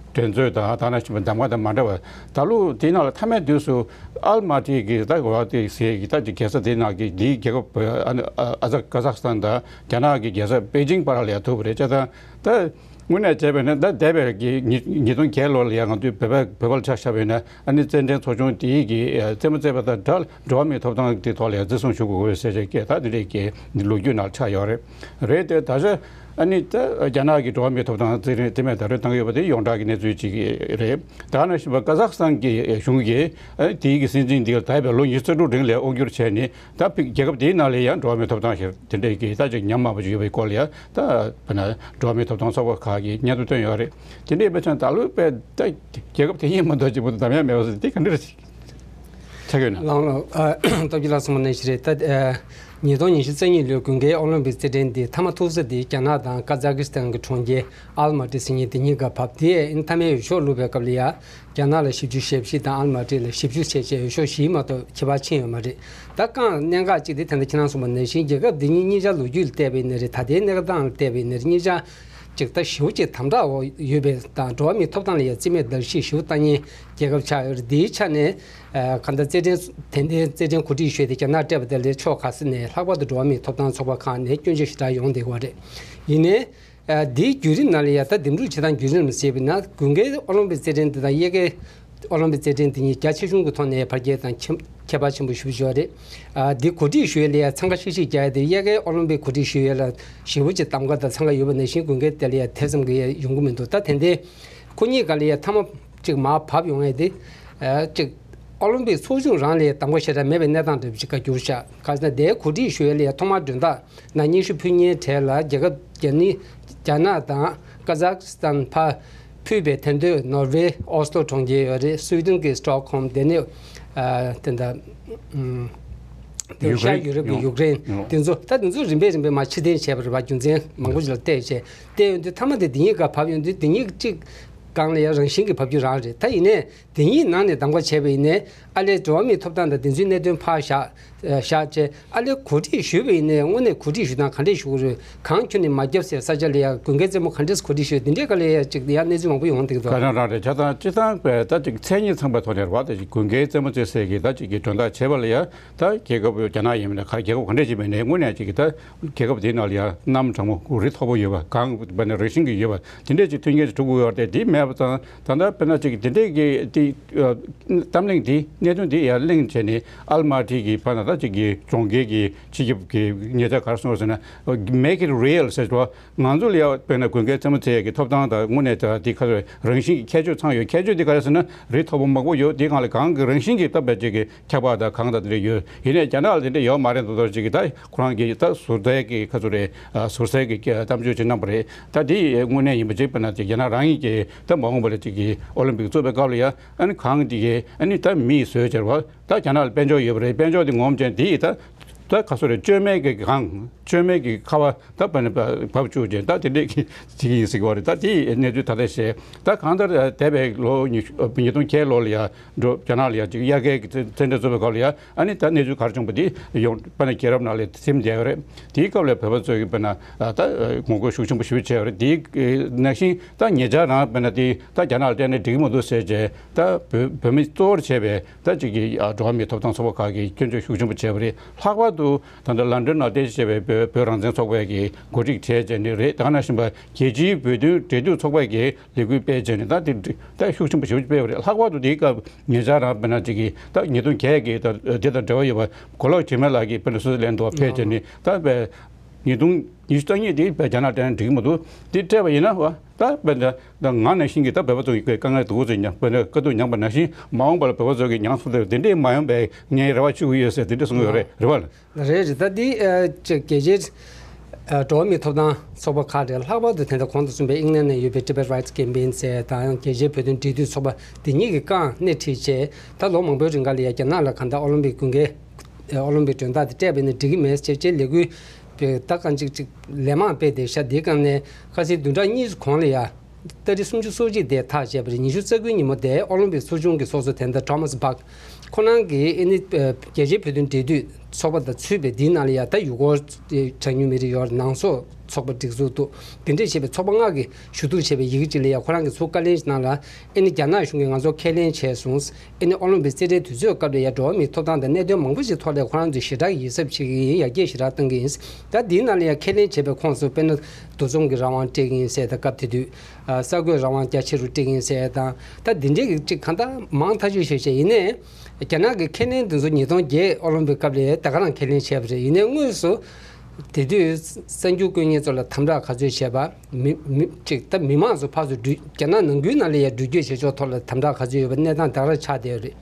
འགྲན་རྩོད་དང་ད་ནང་བཞིན་པ་གདམ་ག་དང་མ་འདྲ་བ། ད་ལོ་དེའི་ནང་ལ་མཐའ་མའི་དུས་སུ་ཨལ་མ་ཏི་གི་ད་གོ་བ་དེ་ཟེར་གི་ད་ཅིག་རྒྱལ་ས་དེའི་ནང་གི་དེའི་རྒྱལ་ཁབ་ཨ་ནི་ཨ་ཨ་ཟ་ཀ་ཟག་སི་ཐན་དང་རྒྱ་ནག་གི་རྒྱལ་ས་པེ་ཅིང་བར་ལ་ཡ་ཐུག་པ་རེད། བྱས་ཙང་ད་དངོས་གནས་བྱས་པས་ན་ད་འདས་པའི་གི་ཉིས་ཉིས་སྟོང་བརྒྱད་ལོ་ལ་ཡ་ང་ཚོས་བོད་པ་བོད་པ་ལ་ཆ་བཞག་པས་ན་ཨ་ནི་རྩེད་འགྲན་ཚོགས་ཆུང་དེའི་གི་རྩེད་མོ་རྩེ་བ་དང་འདྲ་འགྲོ་བ་མིའི་ཐོབ་ཐང་དེ་ཐོག་ལ་ཡ་བརྩི་སྲུང་ཞུ་དགོས་ཟེར་བྱས་སྐད་ད་དེ་འདྲའི་གི་ལོ་རྒྱུས་ནང་ཆགས་ཡོད་རེད། རེད་དེ་ད་ཆ་ཨ་ནི་ད་རྒྱ་ནག་གི་འགྲོ་བ་མིའི་ཐོབ་ཐང་རྩིས་རིག་རྩིས་མེད་ད་རེས་བཏང་ཡོད་པ་དེ་ཡོངས་གྲགས་ཀྱི་གནས་ཚུལ་ཅིག་རེད། ད་ནང་བཞིན་པ་ཀ་ཟག་སི་ཐན་གྱི་གཞུང་གིས་ཨ་ནི་དེའི་གི་སྲིད་འཛིན་འདི་ལ་འདས་པའི་ལོ་ཉི་ཤུ་རྩ་དྲུག་རིང་ལ་དབང་བསྒྱུར་བྱས་ནས་ད་ཕི་རྒྱལ་ཁབ་དེའི་ནང་ལ་ཡང་འགྲོ་བ་མིའི་ཐོབ་ཐང་ཞིག་དེ་འདྲའི་གི་ད་ཅིག་ཉམས་དམའ་པོ་ཅིག་ཡོད་པའི་སྐོར་ལ་ཡང་ད་དཔེར་ན་འགྲོ་བ་མིའི་ཐོབ་ཐང་ཚོགས་པ་ཁག་གིས་སྙན་ཐོ་བཏོན་ཡོད་རེད། དེ་འདྲའི་དཔེ་ཆ་ད་ལོ་དཔེ་ད་རྒྱལ་ཁབ་དེ་ཉིད་མ་གཏོགས་ཅིག་པོ་འདམ་ཡ་མེད་པ་ཟེར་དེ་ག་འདྲ་ཞིག་ཆགས་ཡོད་ན། ལགས་ལགས། ཨ་སྟོབས་རྒྱལ་ལགས་གསུངས་པ་ནང་བཞིན་རེད། ད་ཨ་ཉིས་སྟོང་ཉི་ཤུ་རྩ་གཉིས་ལོའི་དགུན་ཁའི་ཨོ་ལིམ་པིག་རྩེད་འགྲན་འདི་མཐའ་མ་ཐུག་ས་དེ་རྒྱ་ནག་དང་ཀ་ཛ་ཀི་སི་ཐན་གྱི་གྲོང་ཁྱེར་ཨལ་མ་ཏི་ཟེར་མཁན་དེ་གཉིས་ཀ་བབས། དེ་ཨིན་མཐའ་མའི་འོས་ཤོག་བླུགས་པའི་སྐབས་ལ་ཡ་རྒྱ་ནག་ལ་བཞི་བཅུ་ཞེ་བཞི་དང་ཨལ་མ་ཏི་ལ་བཞི་བཅུ་བྱས་བྱས་འོས་ཤོག་བཞི་མ་གཏོགས་ཁྱད་པར་ཕྱིན་ཡོད་མ་རེད། ད་རྐང་གནད་འགག་ཅིག་དེ་ད་ལྟ་ཁྱེད་རང་གསུངས་པ་ནང་བཞིན་རྒྱལ་ཁབ་འདི་གཉིས་གཉིས་ཆ་ལོ་རྒྱུས་ལ་བལྟས་པ་ཡིན་ན་རེད། ད་ལྟའི་གནས་སྟངས་ལ་བལྟས་པ་ཡིན་ན་རེད། གཉིས་ཆ་ཅིག་ད་ཞེ་པོ་ཅིག་དམ་དྲག་འོག་ཡོད་པའི་དང་འགྲོ་བ་མིའི་ཐོབ་ཐང་ལ་ཡང་རྩིས་མེད་བརྡར་ཤ་ཞེ་པོ་བཏང་མཁན་རྒྱལ་ཁབ་ཆགས་ཡོད་རེད། དེའི་ཆ་ནས་ཨ་གང་ལྟར་རྩེད་འགྲན་དེ་འདྲའི་རྩེད་འགྲན་གོ་སྒྲིག་ཞུས་ཏེ་རྒྱ་ནག་སྤྲད་པ་དེ་ལས་ཕྱོགས་ག་ས་ནས་ལྷག་པར་དུ་འགྲོ་བ་མིའི་ཐོབ་ཐང་ཚོགས་པ་ཁག་ནས་སྐྱོན་བརྗོད་ཞེ་དྲག་ཡོང་བསྡད་ཡོད་རེད། ཡིན་ནའི་ཨ་འདིའི་བརྒྱུད་རིམ་ནང་ལ་ཡ་ད་འདེམས་སྒྲུག་བྱེད་སྟངས་བརྒྱུད་རིམ་ཟེར་བ་ན་དགུན་ཁའི་ཨོ་ལིམ་པིག་རྩེད་འགྲན་དེ་དང་དབྱར་ཁའི་ཨོ་ལིམ་པིག་རྩེད་འགྲན་དེ་གཉིས་རྒྱ་ཆེ་ཆུང་གི་ཐོག་ནས་ཕར་རྒྱས་དང་ཁྱད་ཁྱད་པར་ཆེན་པོ་ཞེ་པོ་ཅིག་ཡོད་རེད། ཨ་འདི་གོ་སྒྲིག་ཞུ་ཡས་ལ་ཡ་འཚང་ཁ་ཤིག་ཤིག་རྒྱག་ཡས་དེ་དབྱར་ཁའི་ཨོ་ལིམ་པིག་གོ་སྒྲིག་ཞུ་ཡས་ལ་ཞེ་པོ་ཅིག་གདམ་ག་དང་འཚང་ཁ་ཡོད་པ་ནང་བཞིན་དགུན་ཁའི་དེ་ལ་ཡ་དེ་ཙམ་གྱི་ཡ་ཡོང་གི་མི་འདུག་ད་དེ་འདྲའི་ཁོ་གཉིས་ཀ་ལ་ཡ་མཐའ་མ་ཅིག་མར་བབས་ཡོང་ཡས་དེ་ཨ་ཅིག་ཨོ་ལིམ་པིག་ཚོགས་ཆུང་རང་ལ་ཡ་གདམ་ག་ཞེ་དྲག་མེད་པའི་གནས་སྟངས་འདྲ་པོ་ཅིག་ག་གྱུར་ཤག་ག་ཟེར་ན་དེའི་གོ་སྒྲིག་ཞུ་ཡས་ལ་ཡ་ཐོག་མར་མགྲོན་བདག་ནང་སྙན་ཞུ་ཕུལ་མཁན་གྲས་ལ་རྒྱ་གར་རྒྱ་ནི་རྒྱ་ནག་དང་ཀ་ཛག་སི་ཐན་ཕར་ཕུད་པའི་དེ་འདོད་ནོར་ཝེ་ཨོ་སི་ལོ་གྲོང་ཁྱེར་ཡོད་རེད། སུའི་ཌེན་གྱི་སི་ཊོག་ཧོམ། དེ་ནས་ཨ་དེ་འདྲ་ཨུམ་དེ་ཡུཀ་ཤར་རེན། ཡུ་རོབ་ཀྱི་ཡུཀ་རེན། ཡོ། དེ་ཚོ་ད་དེ་ཚོ་རིམ་པས་རིམ་པས་མར་ཕྱིར་འཐེན་བྱས་པ་རེད་པ། རྒྱུ་མཚན་མང་པོ་ཞིག་ལ་བལྟས་བྱས་བལྟས་ཡོང་དུས་མཐའ་མ་དེ་དེ་གཉིས་ཀ་བབས་ཡོང་དུས་དེ་གཉིས་གཅིག་སྒང་ལ་ཡང་རང་བཞིན་གྱིས་བབས་རྒྱུ་རང་རེད། ད་ཡིན་ནའི་དེ་གཉིས་ནང་ནས་གདམ་ག་བྱས་པ་ཡིན་ནའི་ཨ་ལས་འགྲོ་བ་མིའི་ཐོབ་ཐང་དང་དེ་ཚོའི་གནད་དོན་ཕར་བཞག་བཞག་བྱས་ཨ་ལས་གོ་སྒྲིག་ཞུས་པ་ཡིན་ནའི་དངོས་གནས་གོ་སྒྲིག་ཞུ་སྟངས་ག་འདྲས་ཞུ་དགོས་རེད། གང་ཁྱོན་ནས་མ་བརྒྱབ་ཟེར་ས་ཆ་ལ་ཡ་དགུན་ཁའི་རྩེད་མོ་ག་འདྲས་གོ་སྒྲིག་ཞུས་འདི་འདྲས་ག་ལ་ཡ་ཅིག་ཡ་གནས་ཚུལ་མང་པོ་ཡོང་འདུག་དོ། ག་རང་རང་རེད། བྱས་ཙང་སྤྱིར་བཏང་པའི་ད་ཅིག་མཚན་ཉིད་ཚང་པའི་ཐོག་ནས་རེད་བ། ད་ཅིག་དགུན་ཁའི་རྩེད་མོ་རྩེ་སའི་གི་ད་ཅིག་གི་མགྲོན་བདག་བྱས་པ་ལ་ཡ་ད་རྒྱལ་ཁབ་རྒྱ་ནག་ཡིན་མིན་ན་ག་རྒྱལ་ཁབ་ག་འདྲས་ཅིག་མིན་ནའི་དངོས་གནས་ཅིག་གི་ད་རྒྱལ་ཁབ་དེའི་ནང་ལ་ཡ་གནམ་གྲང་མོ་རི་མཐོ་པོ་ཡོད་པ། གངས་དཔེར་ན་རང་བཞིན་གྱི་ཡོད་པ་དེ་འདྲས་ཅིག་མཐུན་རྐྱེན་ཅིག་གྲུབ་དགོས་ཡོད་རེད། དེ་མེད་པ་ཙང་ད་ལྟ་དཔེར་ན་ཅིག་དེ་འདྲས་ཀྱི་དེ་གཏམ་གླེང་དེ་གནད་དོན་དེ་ཡར་གླེང་བྱས་ནས་ཨལ་མ་ཏི་གི་བར་ན་ད་ཅིག་གི་གྲོང་ཁྱེར་གྱི་སྤྱི་ཁྱབ་ཀྱི་ཉེ་ཆར་ག་རེ་གསུངས་ཟེར་ན། Make it real ཟེར་བ། ང་ཚོ་ལ་ཡང་དཔེར་ན་དགུན་ཁའི་རྩེད་མོ་རྩེ་ཡས་ཀྱི་ཐོབ་ཐང་དང་དངོས་གནས་ད་དེ་ག་རེ་རང་བཞིན་གྱི་ཁྱད་ཆོས་ཚང་ཡོད། ཁྱད་ཆོས་དེ་ག་རེ་ཟེར་ན་རི་མཐོ་པོ་མང་པོ་ཡོད། དེ་སྒང་ལ་གངས་ཀྱི་རང་བཞིན་གྱི་སྟབས་བདེ་ཅིག་གི་ཆར་པ་དང་གངས་དང་དེ་འདྲ་ཡོད། ཡིན་ནའི་རྒྱ་ནག་ལ་དེ་འདྲ་ཡོད་མ་རེད་མདོག་མདོག་ཅིག་གི་ད་ཁོ་རང་གི་ད་ཟུར་ཟའི་གི་ག་ཚོད་རེད། ཟུར་ཟའི་གི་གཏམ་བརྗོད་ཅིག་གནང་པ་རེད། ད་དེ་དངོས་གནས་ཡིན་པ་ཅིག་དཔེར་ན་དེ་རྒྱ་ནག་རང་ཉིད་ཀྱི་ད་མ་འོངས་པ་ལ་ཅིག་གི་ཨོ་ལིམ་པིག་རྩོད་པའི་སྐབས་ལ་ཡ་ཨ་ནི་གངས་དེ་གི་ཨ་ནི་ད་མིས་བཟོས་བྱས་པ་ད་རྒྱ་ནག་ལ་དཔལ་འབྱོར་ཡོད་པ་རེད། དཔལ་འབྱོར་དེ་ངོམ་ཅན་དེ་ཡི་ད་ད་ག་ཚོད་རེད། བཅོས་མའི་གི་གངས་བཅོས་མའི་གི་ཁ་བ་ད་དཔེར་ན་བབས་བཅུག་ཅིང་ད་དེ་འདྲས་ཀྱི་ཅིག་ཡིན་ཟེར་གི་བ་རེད། ད་དེ་གནས་ཚུལ་ད་ལྟ་བཤད་ད་གང་ལྟར་འདས་པའི་ལོ་ཉི་ཤུ་ཉིས་སྟོང་བརྒྱད་ལོ་ལ་ཡ་འགྲོ་རྒྱ་ནག་ལ་ཡ་ཅིག་དབྱར་ཁའི་གི་རྩེད་འགྲན་རྩོད་པའི་སྐབས་ལ་ཡ་ཨ་ནི་ད་གནས་ཚུལ་ག་རེ་བྱུང་པ་དེ་ཡོང་དཔེར་ན་རྒྱལ་རབས་ནང་ལ་ཟིན་བསྡད་ཡོད་རེད། དེའི་སྐབས་ལ་བོད་པ་ཚོས་གི་དཔེར་ན་ད་ངོ་རྒོལ་ཤུགས་ཆེན་པོ་ཞེ་པོ་བྱས་ཡོད་རེད། དེའི་ནང་བཞིན་ད་ཉེ་ཆར་རང་དཔེར་ན་དེ་ད་རྒྱ་ནག་ལ་སྤྲད་ན་འགྲིག་གི་མི་འདུག་ཟེར་བྱས་ད་བོད་བོད་མི་གཙོ་བོར་བྱས་པའི་ད་ཅིག་གི་ཨ་འགྲོ་བ་མིའི་ཐོབ་ཐང་ཚོགས་པ་ཁག་གིས་སྐྱོན་བརྗོད་ཤུགས་ཆེན་པོ་བྱས་པ་རེད། ལྷག་པར་དུ་ད་ལྟ་ལན་ཀྲན་ནང་རྟེན་གཞི་བྱས་པའི་བོད་བོད་རང་བཙན་ཚོགས་པའི་གི་གོ་སྒྲིག་བྱས་བྱས་ནས་རེད། ད་ག་ནང་བཞིན་པ་རྒྱལ་སྤྱིའི་བོད་དོན་འབྲེལ་མཐུད་ཚོགས་པའི་གི་ལས་འགུལ་སྤེལ་བྱས་ནས་ད་དེ་ད་ཤུགས་ཆེན་པོ་ཞེ་པོ་ཅིག་སྤེལ་བ་རེད། ལྷག་པར་དུ་དེའི་སྐབས་ཉེ་ཆར་རང་དཔེར་ན་ཅིག་གི་ད་ཉིས་སྟོང་བརྒྱད་ཀྱི་ད་དེ་དང་འབྲེལ་བ་ཡོད་པ་གོ་ལག་ཇི་མེ་ལགས་ཀྱིས་དཔེར་ན་སུའུ་ཙི་ལན་དུ་ཕེབས་བྱས་ནས་ད་བས་ཉིས་སྟོང་ཉི་ཤུ་རྩ་གཉིས་དེ་བས་རྒྱ་ནག་སྤྲད་ན་འགྲིག་གི་མི་འདུག་དེ་སྤྲད་པ་ཡིན་ན་བ། ད་དཔེར་ན་ད་ང་ནང་བཞིན་གྱི་ད་བོད་པ་ཚོ་གི་དཀའ་ངལ་འདུག་ཚོད་མཉམ་དཔེར་ན་དཀའ་སྡུག་མྱངས་པ་ནང་བཞིན་མ་འོངས་པ་ལ་བོད་པ་ཚོ་གི་མྱངས་ཐུབ་ཐབས་དེ་འདྲས་མ་ཡོང་པའི་ངའི་རེ་བ་བཅོལ་གྱི་ཡོད་ཟེར་དེ་འདྲས་གསུང་གི་ཡོད་རེད། རེད་བ། རེད་རེད། ད་འདི་ཨ་ཅིག་རྒྱལ་སྤྱིའི་ འགྲོ་བ་མིའི་ཐོབ་ཐང་ཚོགས་པ་ཁག་རེད། ལྷག་པར་དུ་དེ་འདྲ་གོང་དུ་གསུངས་པའི་ཨིང་ལན་ནང་ཡོད་པའི་Tibet Rights Campaign་ཟེར་དང་རྒྱལ་སྤྱིའི་བོད་དོན་འབྲེལ་མཐུད་ཚོགས་པ་འདི་གཉིས་ཀྱིས་རྐང་སྣེ་ཁྲིད་བྱས། ད་ལོ་མང་པོའི་རིང་ག་ལ་ཡ་རྒྱ་ནག་ལ་གང་ལྟར་ཨོ་ལིམ་པིག་དགུན་ཁའི་ཨོ་ལིམ་པིག་མགྲོན་བདག་དེ་སྤྲད་པ་ཡིན་ན་འགྲིག་གི་མེད་ཅེས་བྱས་ལས་འགུལ་ད་གང་ཅིག་ཅིག་ལན་མང་སྤེལ་བསྡད་ཤག་འདིའི་སྒང་ནས་ཁ་སང་བདུན་ཕྲག་གཉིས་གོང་ལ་ཡ། ཏ་རིག་སུམ་ཅུ་སོ་གཅིག་དེ་ཐག་བཅད་པ་རེད། ཉི་ཤུ་རྩ་དགུའི་ཉིན་མོ་དེ་ཨོ་ལིམ་པིག་ཚོགས་ཆུང་གི་ཚོགས་གཙོ་དེ་འདྲ་Thomas Bach་ཁོ་རང་གིས་ཨ་ནི་རྒྱལ་སྤྱིའི་བོད་དོན་འབྲེལ་མཐུད་ཚོགས་པ་དང་ཚུད་པའི་འདིའི་ནང་ལ་ཡ་ད་ཡུལ་སྐོར་གྲངས་ཉུང་མི་རིགས་ཡོད་རེད། ནང་སོག་ཚོགས་པ་སྒྲིག་འཛུགས་འདུག་དེ་འདྲས་བྱས་པའི་ཚོགས་པ་ལྔ་གིས་ཞུ་གཏུག་བྱས་པའི་ཡི་གེ་ཅིག་ལ་ཡ་ཁོ་རང་གིས་ཚུར་བཀའ་ལན་ནང་ལ་ཨ་ནི་རྒྱ་ནག་གཞུང་གིས་ང་ཚོར་ཁས་ལེན་བྱས་སོང་། ཨ་ནི་ཨོ་ལིམ་པིག་རྩེད་འགྲན་དུས་ཚོད་སྐབས་ལ་ཡ་འགྲོ་བ་མིའི་ཐོབ་ཐང་དང་གནད་དོན་མང་པོ་ཞིག་ཐོག་ལ་ཁོ་རང་ཚོས་ཞེ་དྲག་ཡིད་གཟབ་བྱེད་ཀྱི་ཡིན། ཡར་རྒྱས་ཞེ་དྲག་གཏོང་གི་ཡིན། ད་འདིའི་ནང་ལ་ཡ་ཁས་ལེན་བྱས་པའི་ཁོངས་སུ་དཔེར་ན་འདུ་འཛོམས་ཀྱི་རང་དབང་སྤྲད་ཀྱི་ཡིན་ཟེར་ད་སྐབས་དེ་དུས། ཨ་གསར་འགོད་རང་དབང་རྒྱ་ཆེ་རུ་སྤྲད་ཀྱི་ཡིན་ཟེར་དང་ད་འདི་འདྲའི་གི་ཅིག་གང་ལྟར་མང་ཐག་ཆོད་ཞིག་བྱས། ཡིན་ནའི་རྒྱ་ནག་གི་ཁས་ལེན་འདི་ཚོ་ཉིས་སྟོང་བརྒྱད་ཨོ་ལིམ་པིག་སྐབས་ལ་ད་ག་རང་ཁས་ལེན་བྱས་པ་རེད། ཡིན་ནའི་དངོས་སུ་དེ་དུས་གསར་འགྱུར་བཀོད་མཁན་ཚོ་ལ་དམ་དྲག་ག་ཚོད་བྱས་པ། མི་མི་ཅིག་ད་མི་མང་ཚོ་ཕར་ཚུར་འགྲུལ་རྒྱ་ནག་ནང་ཁུལ་ནང་ལ་ཡ་འགྲུལ་སྐྱོད་བྱེད་ཕྱོགས་ཐོག་ལ་དམ་དྲག་ག་ཚོད་ཡོད་པ་གནས་སྟངས་ད་ག་རང་ཆགས་བསྡད་ཡོད་རེད།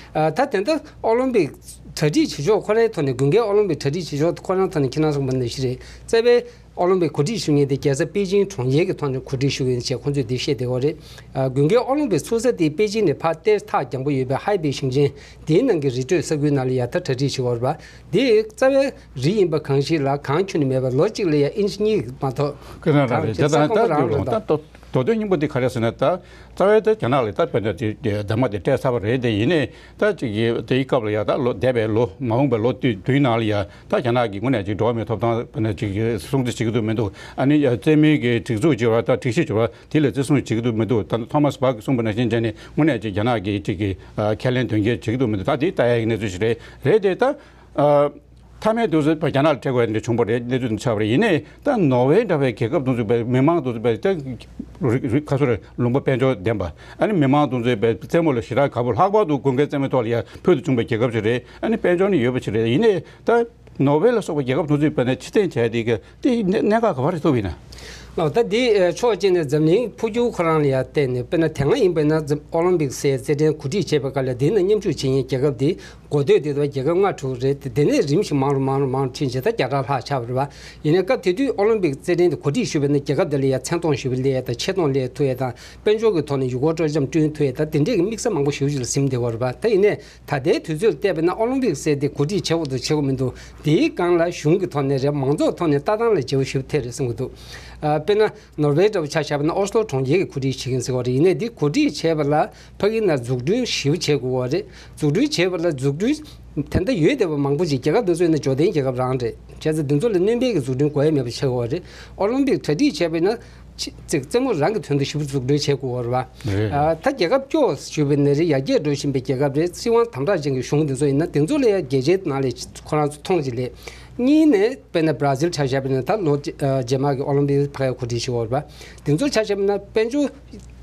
ཨ་ད་དེ་འདྲ་ཨོ་ལིམ་པིག་གྲ་སྒྲིག་བྱེད་ཕྱོགས་ཁོ་རའི་ཐོག་ནས་དགུན་ཁའི་ཨོ་ལིམ་པིག་གྲ་སྒྲིག་བྱེད་ཕྱོགས་ཁོ་རང་ཐོག་ནས་ཁྱེད་རང་གསུངས་པ་ནང་བཞིན་རེད། རྩ་བའི་ཨོ་ལིམ་པིག་གོ་སྒྲིག་ཞུ་མཁན་དེ་རྒྱལ་ས་པེ་ཅིང་གྲོང་ཁྱེར་གྱི་ཐོག་ནས་གོ་སྒྲིག་ཞུ་གི་ཡིན་ཞེས་ཁོང་ཚོས་འདི་བཤད་བསྡད་ཡོད་རེད། ཨ་དགུན་ཁའི་ཨོ་ལིམ་པིག་ཚུགས་ས་དེ་པེ་ཅིང་ནས་ཕར་གཏེར་ཐག་རྒྱང་པོ་ཡོད་པའི་ཧའེ་པེ་ཞིང་ཆེན་དེའི་ནང་གི་རི་ཁྲོད་ས་ཁུལ་ནང་ལ་ཡ་ད་གྲ་སྒྲིག་བྱེད་ཀྱི་ཡོད་རེད་པ། དེ་རྩ་བའི་རི་ཡིན་པ་གང་ཞིག་ལ་གངས་ཁྱོན་ནས་མེད་པར་ལོ་གཅིག་ལ་ཡ་ཨིན་ཅི་གཉིས་མ་གཏོགས་གང་རེད་ཅེས་ས་ཁོངས་རང་རེད་ད། ད་མདོ་དོན་སྙིང་པོ་འདི་ག་རེ་ཟེར་ན་ད་རྩ་བའི་ད་རྒྱ་ནག་ལ་ད་དཔེར་ན་དེ་འདབ་མ་དེ་སྤྲད་ཚར་བ་རེད། དེ་ཡིན་ནའི་ད་ཅིག་གི་དེའི་སྐབས་ལ་ཡ་ད་ལོ་འདས་པའི་ལོ་མ་འོངས་པའི་ལོ་བསྟུད་བསྟུད་ནང་ལ་ཡ་ད་རྒྱ་ནག་གི་ངོས་ནས་ཅིག་འགྲོ་བ་མིའི་ཐོབ་ཐང་དཔེར་ན་ཅིག་སྲུང་བརྩི་བྱེད་ཀྱི་འདུག་མི་འདུག་ཨ་ནི་རྩེད་མོའི་གི་སྒྲིག་འཛུགས་བྱེད་པ་ད་སྒྲིག་གཞི་བྱེད་པ་དེ་ལ་བརྩི་སྲུང་བྱེད་ཀྱི་འདུག་མི་འདུག་ད་ཐོ་མཱས་བྷག་གིས་གསུངས་པ་ནང་བཞིན་བྱས་ནས་དངོས་གནས་ཅིག་རྒྱ་ནག་གིས་ཅིག་གི་ཁས་ལེན་དོན་འཁྱོལ་བྱེད་ཀྱི་འདུག་མི་འདུག་ད་དེ་ལྟ་ཡག་གི་གནས་ཚུལ་ཞིག་རེད། རེད་དེ་ད། ཨ། མཐའ་མའི་དུས་སུ་རྒྱ་ནག་ལ་སྤྲད་དགོས་ཡ་འདི་བྱུང་བ་རེད། གནས་ཚུལ་འདི་ཆགས་པ་རེད། ཡིན་ནའི་ད་ནོར་ཝེ་འདྲ་བའི་རྒྱལ་ཁབ་དེ་ཚོ་བས་མི་མང་དེ་ཚོ་བས་ད་རི་རི་ཁ་སོ་རེ་ལུང་པ་དཔལ་འབྱོར་ལྡན་པ། ཨ་ནི་མི་མང་དེ་ཚོ་བས་རྩེད་མོ་ལ་ཞེ་དྲག་དགའ་པོ། ལྷག་པར་དུ་དགུན་ཁའི་རྩེད་མོའི་ཐོག་ལ་ཡ་ཕུལ་དུ་བྱུང་བའི་རྒྱལ་ཁབ་ཅིག་རེད། ཨ་ནི་དཔལ་འབྱོར་ནི་ཡོད་པ་ཅིག་རེད། ཡིན་ནའི་ད་ནོར་ཝེ་ལ་སོགས་པའི་རྒྱལ་ཁབ་དེ་ཚོས་བས་ནས་ཕྱིར་འཐེན་བྱས་དེ་གི་དེ་གནད་གནད་འགག་ག་པར་ཐུག་ཡིན་ན། ལགས། ད་འདི་ཕྱོགས་གཅིག་ནས་འཛམ་གླིང་འཕོ་འགྱུར་ཁོ་རང་ལ་ཡ་བལྟས་ནས་དཔེར་ན་དེ་སྔ་ཡིན་པས་ན་འཛམ་ཨོ་ལིམ་པིག་སའི་རྩེད་འགྲན་གོ་སྒྲིག་བྱས་པའི་སྐབས་ལ་དེ་ནང་མཉམ་ཞུགས་བྱེད་མཁན་རྒྱལ་ཁབ་དེ་འགོ་སྟོད་དེ་དང་རྒྱལ་ཁབ་ལྔ་དྲུག་རེད། དེ་ནས་རིམ་བཞིན་མང་རུ་མང་རུ་མང་རུ་ཕྱིན་བྱས་ད་བརྒྱ་ཕྲག་ལྷག་ཆགས་པ་རེད་པ། ཡིན་ནའི་སྐབས་དེ་དུས་ཨོ་ལིམ་པིག་རྩེད་འགྲན་དེ་གོ་སྒྲིག་ཞུས་པས་ན་རྒྱལ་ཁབ་དེ་ལ་ཡ་མཚན་མཐོང་ཞེ་པོ་སླེབས་ཡ་དང་ཆེ་མཐོང་སླེབས་ཐུབ་ཡ་དང་དཔལ་འབྱོར་གྱི་ཐོག་ནས་ཡུལ་སྐོར་སྤྲོ་འཆམ་བསྐྲུན་ཐུབ་ཡ་དང་དེ་འདྲས་ཀྱི་དམིགས་བསལ་མང་པོ་ཞེ་པོ་ཅིག་ལ་ཟིན་བསྡད་ཡོད་རེད་པ། ད་ཡིན་ནའི་ད་ལྟའི་དུས་ཚོད་ལ་བལྟས་པས་ན་ཨོ་ལིམ་པིག་ཟེར་དེ་གོ་སྒྲིག་བྱེད་དགོས་འདུག་བྱེད་དགོས་མི་འདུག་དེའི་སྒང་ལ་གཞུང་གི་ཐོག་ནས་རེད། མང་ཚོགས་ཐོག་ནས་ལྟ་སྟངས་ལ་བརྗེ་པོ་ཞེ་པོ་ཐེབས་རེད་བསམ་གྱི་འདུག་ཨ་དཔེར་ན་ནོར་ཝེ་འདྲ་བོ་ཆ་བཞག་པ་ན་ཨོ་སི་ལོ་གྲོང་ཁྱེར་གྱིས་གོ་སྒྲིག་བྱེད་ཀྱིན་ཟེར་བ་རེད། ཡིན་ནའི་འདི་གོ་སྒྲིག་བྱས་པ་ལ་ཕ་གི་ནང་འཛུགས་སྐྲུན་ཞེ་པོ་བྱེད་དགོས་པ་རེད། འཛུགས་སྐྲུན་བྱས་པ་ལ་འཛུགས་སྐྲུན་དེ་འདྲ་ཡོད་བསྡད་པ་མང་པོ་ཅིག་རྒྱལ་ཁབ་འདི་ཚོ་ཡིན་ན་འབྱོར་ལྡན་རྒྱལ་ཁབ་རང་རེད། བྱས་ཙང་འདི་ཚོ་ལ་སྣོན་པའི་གི་འཛུགས་སྐྲུན་དགོས་ཡ་མེད་པ་བྱེད་དགོས་པ་རེད། ཨོ་ལིམ་པིག་གྲ་སྒྲིག་བྱས་པ་ཡིན་ན་ཅི་ཅིག་རྩེད་མོ་རང་གི་དོན་དུ་ཞེ་པོ་འཛུགས་སྐྲུན་བྱེད་དགོས་པ་རེད་པ། རེད། ཨ་ད་རྒྱལ་ཁབ་སྐྱོ་ཞུས་པ་ནི་རེད། ཡར་རྒྱས་འགྲོ་བཞིན་པའི་རྒྱལ་ཁབ་རེད། སྲིད་དབང་དམ་དྲག་ཅན་གྱི་གཞུང་འདི་ཚོ་ཡིན་ན་འདི་ཚོ་ལ་ཡ་རྒྱལ་སྤྱིའི་ནང་ལ་ཁོ་རང་ཚོ་མཐོང་ཅིག་ལས། གཉིས་ནས་དཔེར་ན་བྷ་ར་ཟིལ་ཆ་བཞག་པ་ཡིན་ན་ད་ལོ་རྗེས་མ་གི་ཨོ་ལིམ་པིག་ཕ་གིར་གོ་སྒྲིག་ཞུ་བ་རེད་པ། དེ་ཚོ་ཆ་བཞག་པ་ཡིན་ན་དཔལ་འབྱོར་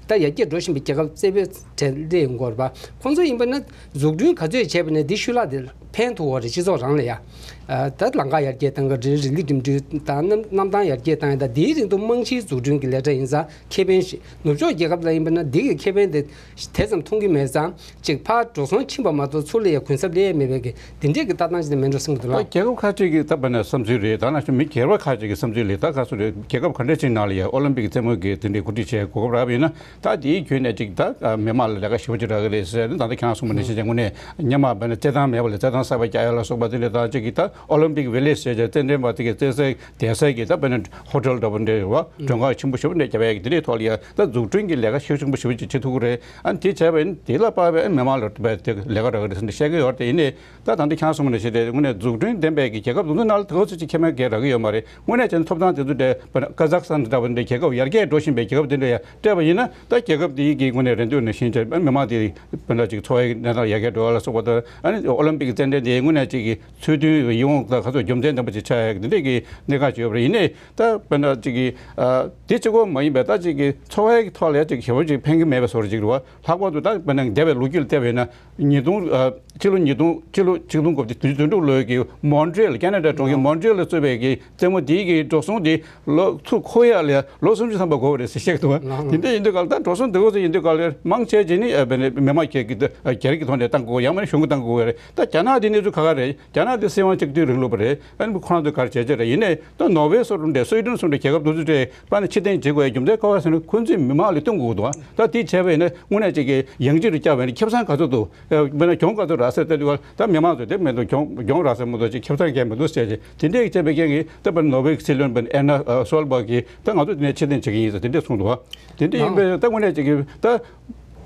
ད་ཡར་རྒྱས་འགྲོ་བཞིན་པའི་རྒྱལ་ཁབ་རྩེ་བའི་གྲས་སླེབས་ཡོང་གི་ཡོད་རེད་པ། ཁོང་ཚོ་ཡིན་པ་ན་འཛུགས་སྐྲུན་ག་ཚོད་བྱས་པ་ཡིན་ན་འདི་ཤུལ་ལྷག་དེ་ཕན་ཐོགས་པ་རེད། སྤྱི་ཚོགས་རང་ལ་ཡ། ད་ལམ་ཁ་ཡར་རྒྱས་གཏང་གི་རེད། རི་ལི་འགྲིམ་འགྲུལ་དང་གནམ་གནམ་ཐང་ཡར་རྒྱས་གཏང་ཡ་དང་དེའི་རིང་དུ་རྨང་གཞིའི་འཛུགས་སྐྲུན་གྱི་ལས་གྲྭ་ཡིན་ཙང་ཁེ་ཕན་ཞིག་ནུབ་ཕྱོགས་རྒྱལ་ཁབ་ལ་ཡིན་པ་ན་འདི་གི་ཁེ་ཕན་དེ་དེ་ཙམ་མཐོང་གི་མེད་ཙང་། ཅིག་ཕར་འགྲོ་སོང་ཕྱིན་པ་མ་གཏོགས་ཚུར་ལ་ཡ་གུན་གསབ་སླེབས་ཡ་མེད་པའི་གི་དེ་འདྲས་ཀྱི་ལྟ་སྟངས་ཅིག་དེ་མེད་འགྲོ་བསམ་གྱི་འདུག་ལགས། རྒྱལ་ཁབ་ཁ་ཅིག་གི་ད་བར་ན་བསམ་ཚུལ་རེད། ད་ནང་བཞིན་མི་སྒེར་བ་ཁ་ཅིག་གི་བསམ་ཚུལ་རེད། ད་ག་སོ་རེད། རྒྱལ་ཁབ་ག་འདྲ་ཅིག་ནང་ལ་ཡ་ཨོ་ལིམ་པིག་རྩེད་མོ་གི་དེ་འདྲའི་གོ་སྒྲིག་བྱས་གོ་སྐབས་རག་པ་ཡིན་ན། ད་དེའི་བརྒྱུད་ནས་ཅིག་ད་མི་མང་ལ་ལས་ཀ་ཞེ་པོ་ཅིག་རག་གི་རེད་ཟེར་ནས། ད་ལྟ་ཁྱེད་རང་གསུངས་པ་ནང་བཞིན་བྱས་དངོས་གནས་སྔོན་མ་བར་ན་རྩེད་ཐང་མེད་པ་ལ་རྩེད་ཐང་གསར་པ་རྒྱག་ཡ་ལ་སོགས་པ་དེ་འདྲ་དང་ཅིག་གི་ད་ཨོ་ལིམ་པིག་ཝི་ལེཇ་ཟེར་བྱས་རྩེད་འགྲན་པ་དེ་གི་རྩེད་སའི་བསྡད་སའི་གི་ད་བར་ན་ཧོ་ཊེལ་འདྲ་པོ་འདྲ་རེད་པ། མགྲོན་ཁང་ཆེན་པོ་ཞེ་པོ་འདྲ་བརྒྱབ་ཡ་གི་དེ་འདྲའི་ཐོག་ལ་ཡ་ད་འཛུགས་སྐྲུན་གྱི་ལས་ཀ་ཤུགས་ཆེན་པོ་ཞེ་པོ་ཅིག་བྱེད་ཐུབ་ཀྱི་རེད། ཨ་ནི་དེ་བྱས་པ་ཡིན་དེ་ལ་དཔག་པའི་མི་མང་ལ་དཔེ་དེ་ལས་ཀ་རག་གི་རེད་ཟེར་ནས་བཤད་ཀྱི་ཡོད་རེད། དེ་ཡིན་ནའི་ད་ད་ལྟ་ཁྱེད་རང་གསུངས་པ་ནང་བཞིན་རེད། དངོས་གནས་འཛུགས་སྐྲུན་ལྡན་པའི་གི་རྒྱལ་ཁབ་དེ་ཚོ་ནང་ལ་དེ་ཚོ་ཅིག་ཁེ་ཕན་གང་རག་གི་ཡོད་མ་རེད། དངོས་གནས་བྱས་ན་ཐོབ་ཐང་དེ་ཚོ་འདྲ་པར་ཀ་ཛག་སི་ཐན་འདྲ་པོ་འདྲ་རྒྱལ་ཁབ་ཡར་རྒྱས་འགྲོ་བཞིན་པའི་རྒྱལ་ཁབ་དེ་འདྲ་ཡ་སྤྲད་པ་ཡིན་ན། ད་རྒྱལ་ཁབ་དེའི་གི་དངོས་གནས་རེ་འདོད་ནང་བཞིན་བྱས་མི་མང་དེ་དཔེར་ན་ཅིག་འཚོ་བའི་གནས་སྟངས་ཡར་རྒྱས་འགྲོ་བ་ལ་སོགས་པ་དང་། ཨ་ནི་ཨོ་ལིམ་པིག་རྩེད་འགྲན་དེ་དངོས་གནས་ཅིག་གི་ཚུལ་མཐུན་ཡོང་དང་ག་ཚོད་འཇོན་ཐང་ལྡན་པ་ཅིག་ཆགས་ཡ་གི་དེ་འདྲས་ཀྱི་གནད་འགག་ཅིག་ཡོད་པ་རེད། ཡིན་ནའི་ད་དཔེར་ན་ཅིག་གི་ཨ་དེ་གཅིག་པོ་མ་ཡིན་པའི་ད་ཅིག་གི་འཚོ་བའི་ཐོག་ལ་ཡ་ཅིག་ཞེ་པོ་ཅིག་ཕན་གྱི་མེད་པའི་བཟོ་འདྲ་ཅིག་རེད་པ། ལྷག་པར་དུ་ད་དཔེར་ན་འདས་པའི་ལོ་རྒྱུས་ལ་བལྟས་པ་ཡིན་ན། ཉིས་སྟོང་ཨ་ཕྱི་ལོ་ཉིས་སྟོང་ཕྱི་ལོ་ཆིག་སྟོང་དགུ་བརྒྱ་བདུན་ཅུ་དོན་དྲུག་ལོའི་གི་མོན་ཊི་རེལ་ཁེ་ན་ཌ་གྲོང་ཁྱེར་མོན་ཊི་རེལ་ལ་བཙུགས་པའི་གི་རྩེད་མོ་དེའི་གི་འགྲོ་སོང་དེ་ལོ་ཚུར་འཁོར་ཡ་ལ་ལོ་སུམ་ཅུ་ཐམ་པ་འགོར་བ་རེད་ཟེར་བཤད་འདུག་པ། དེ་འདྲ་ཡིན་དུས་ག་ལ་ད་འགྲོ་སོང་འདི་འོ་ཚོ་ཡིན་དུས་ག་ལ་མང་ཆེ་ཅིག་ནི་ཨ་དཔེར་ན་མི་མང་ཁྱེད་ཀྱི་ཨ་སྒེར་གྱི་ཐོག་ནས་བཏང་དགོས། ཡང་མིན་ན་གཞུང་གིས་བཏང་དགོས་རེད། ད་རྒྱ་ནག་ ད་དེ་གནས་ཚུལ་ཁ་ཁ་རེད། རྒྱ་ནག་དེ་སྲིད་དབང་གཅིག་སྡུད་རིང་ལུགས་པ་རེད། ཨ་ནི་ཁོ་རང་ཚོས་ག་རེ་བྱས་བྱས་རེད། ཡིན་ནའི་ད་ནོར་ཝེ་སོགས་འདྲ་སུའི་ཌེན་སོགས་འདྲ་རྒྱལ་ཁབ་དེ་ཚོ་འདྲས་པ་ནི་ཕྱིར་འཐེན་བྱེད་དགོས་ཡ་རྒྱུ་མཚན་ག་པར་ཟེར་ན། ཁོ་ཚོས་མི་མང་ལ་སྟོན་དགོས་འདུག་བ། ད་དེ་བྱས་པ་ཡིན་ན་དངོས་གནས་ཅིག་གི་ཡང་ཅིག་རུ་བསྐྱབས་པ་ཡིན་ན་ཁེ་བཟང་ག་ཚོད་འདུག་ཨ། དཔེར་ན་གྱོང་ག་ཚོད་རག་ཟེར་ལྟ་དུས་ད་མི་མང་ཚོས་དེ་མི་འདུག་གྱོང་གྱོང་རག་ས་མི་འདུག་ཅིག་ཁེ་བཟང་རྒྱག་མི་འདུག་ཟེར་ཅིག་དེ་འདྲས་ཀྱི་བྱས་པའི་རྐྱེན་གྱིས་ད་དཔེར་ན་ནོར་ཝེ་གི་སྲིད་བློན་དཔེར་ན་ཨེ་ན་ཨ་སོལ་བྷག་གིས་ད་ང་ཚོ་དེ་ནས་ཕྱིར་འཐེན་བྱེད་ཀྱི་ཡིན་ཟེར་དེ་འདྲས་གསུངས་འདུག་བ། དེ་འདྲས་ཡིན་པས་ད་དངོས་གནས་ཅིག་གི་ད།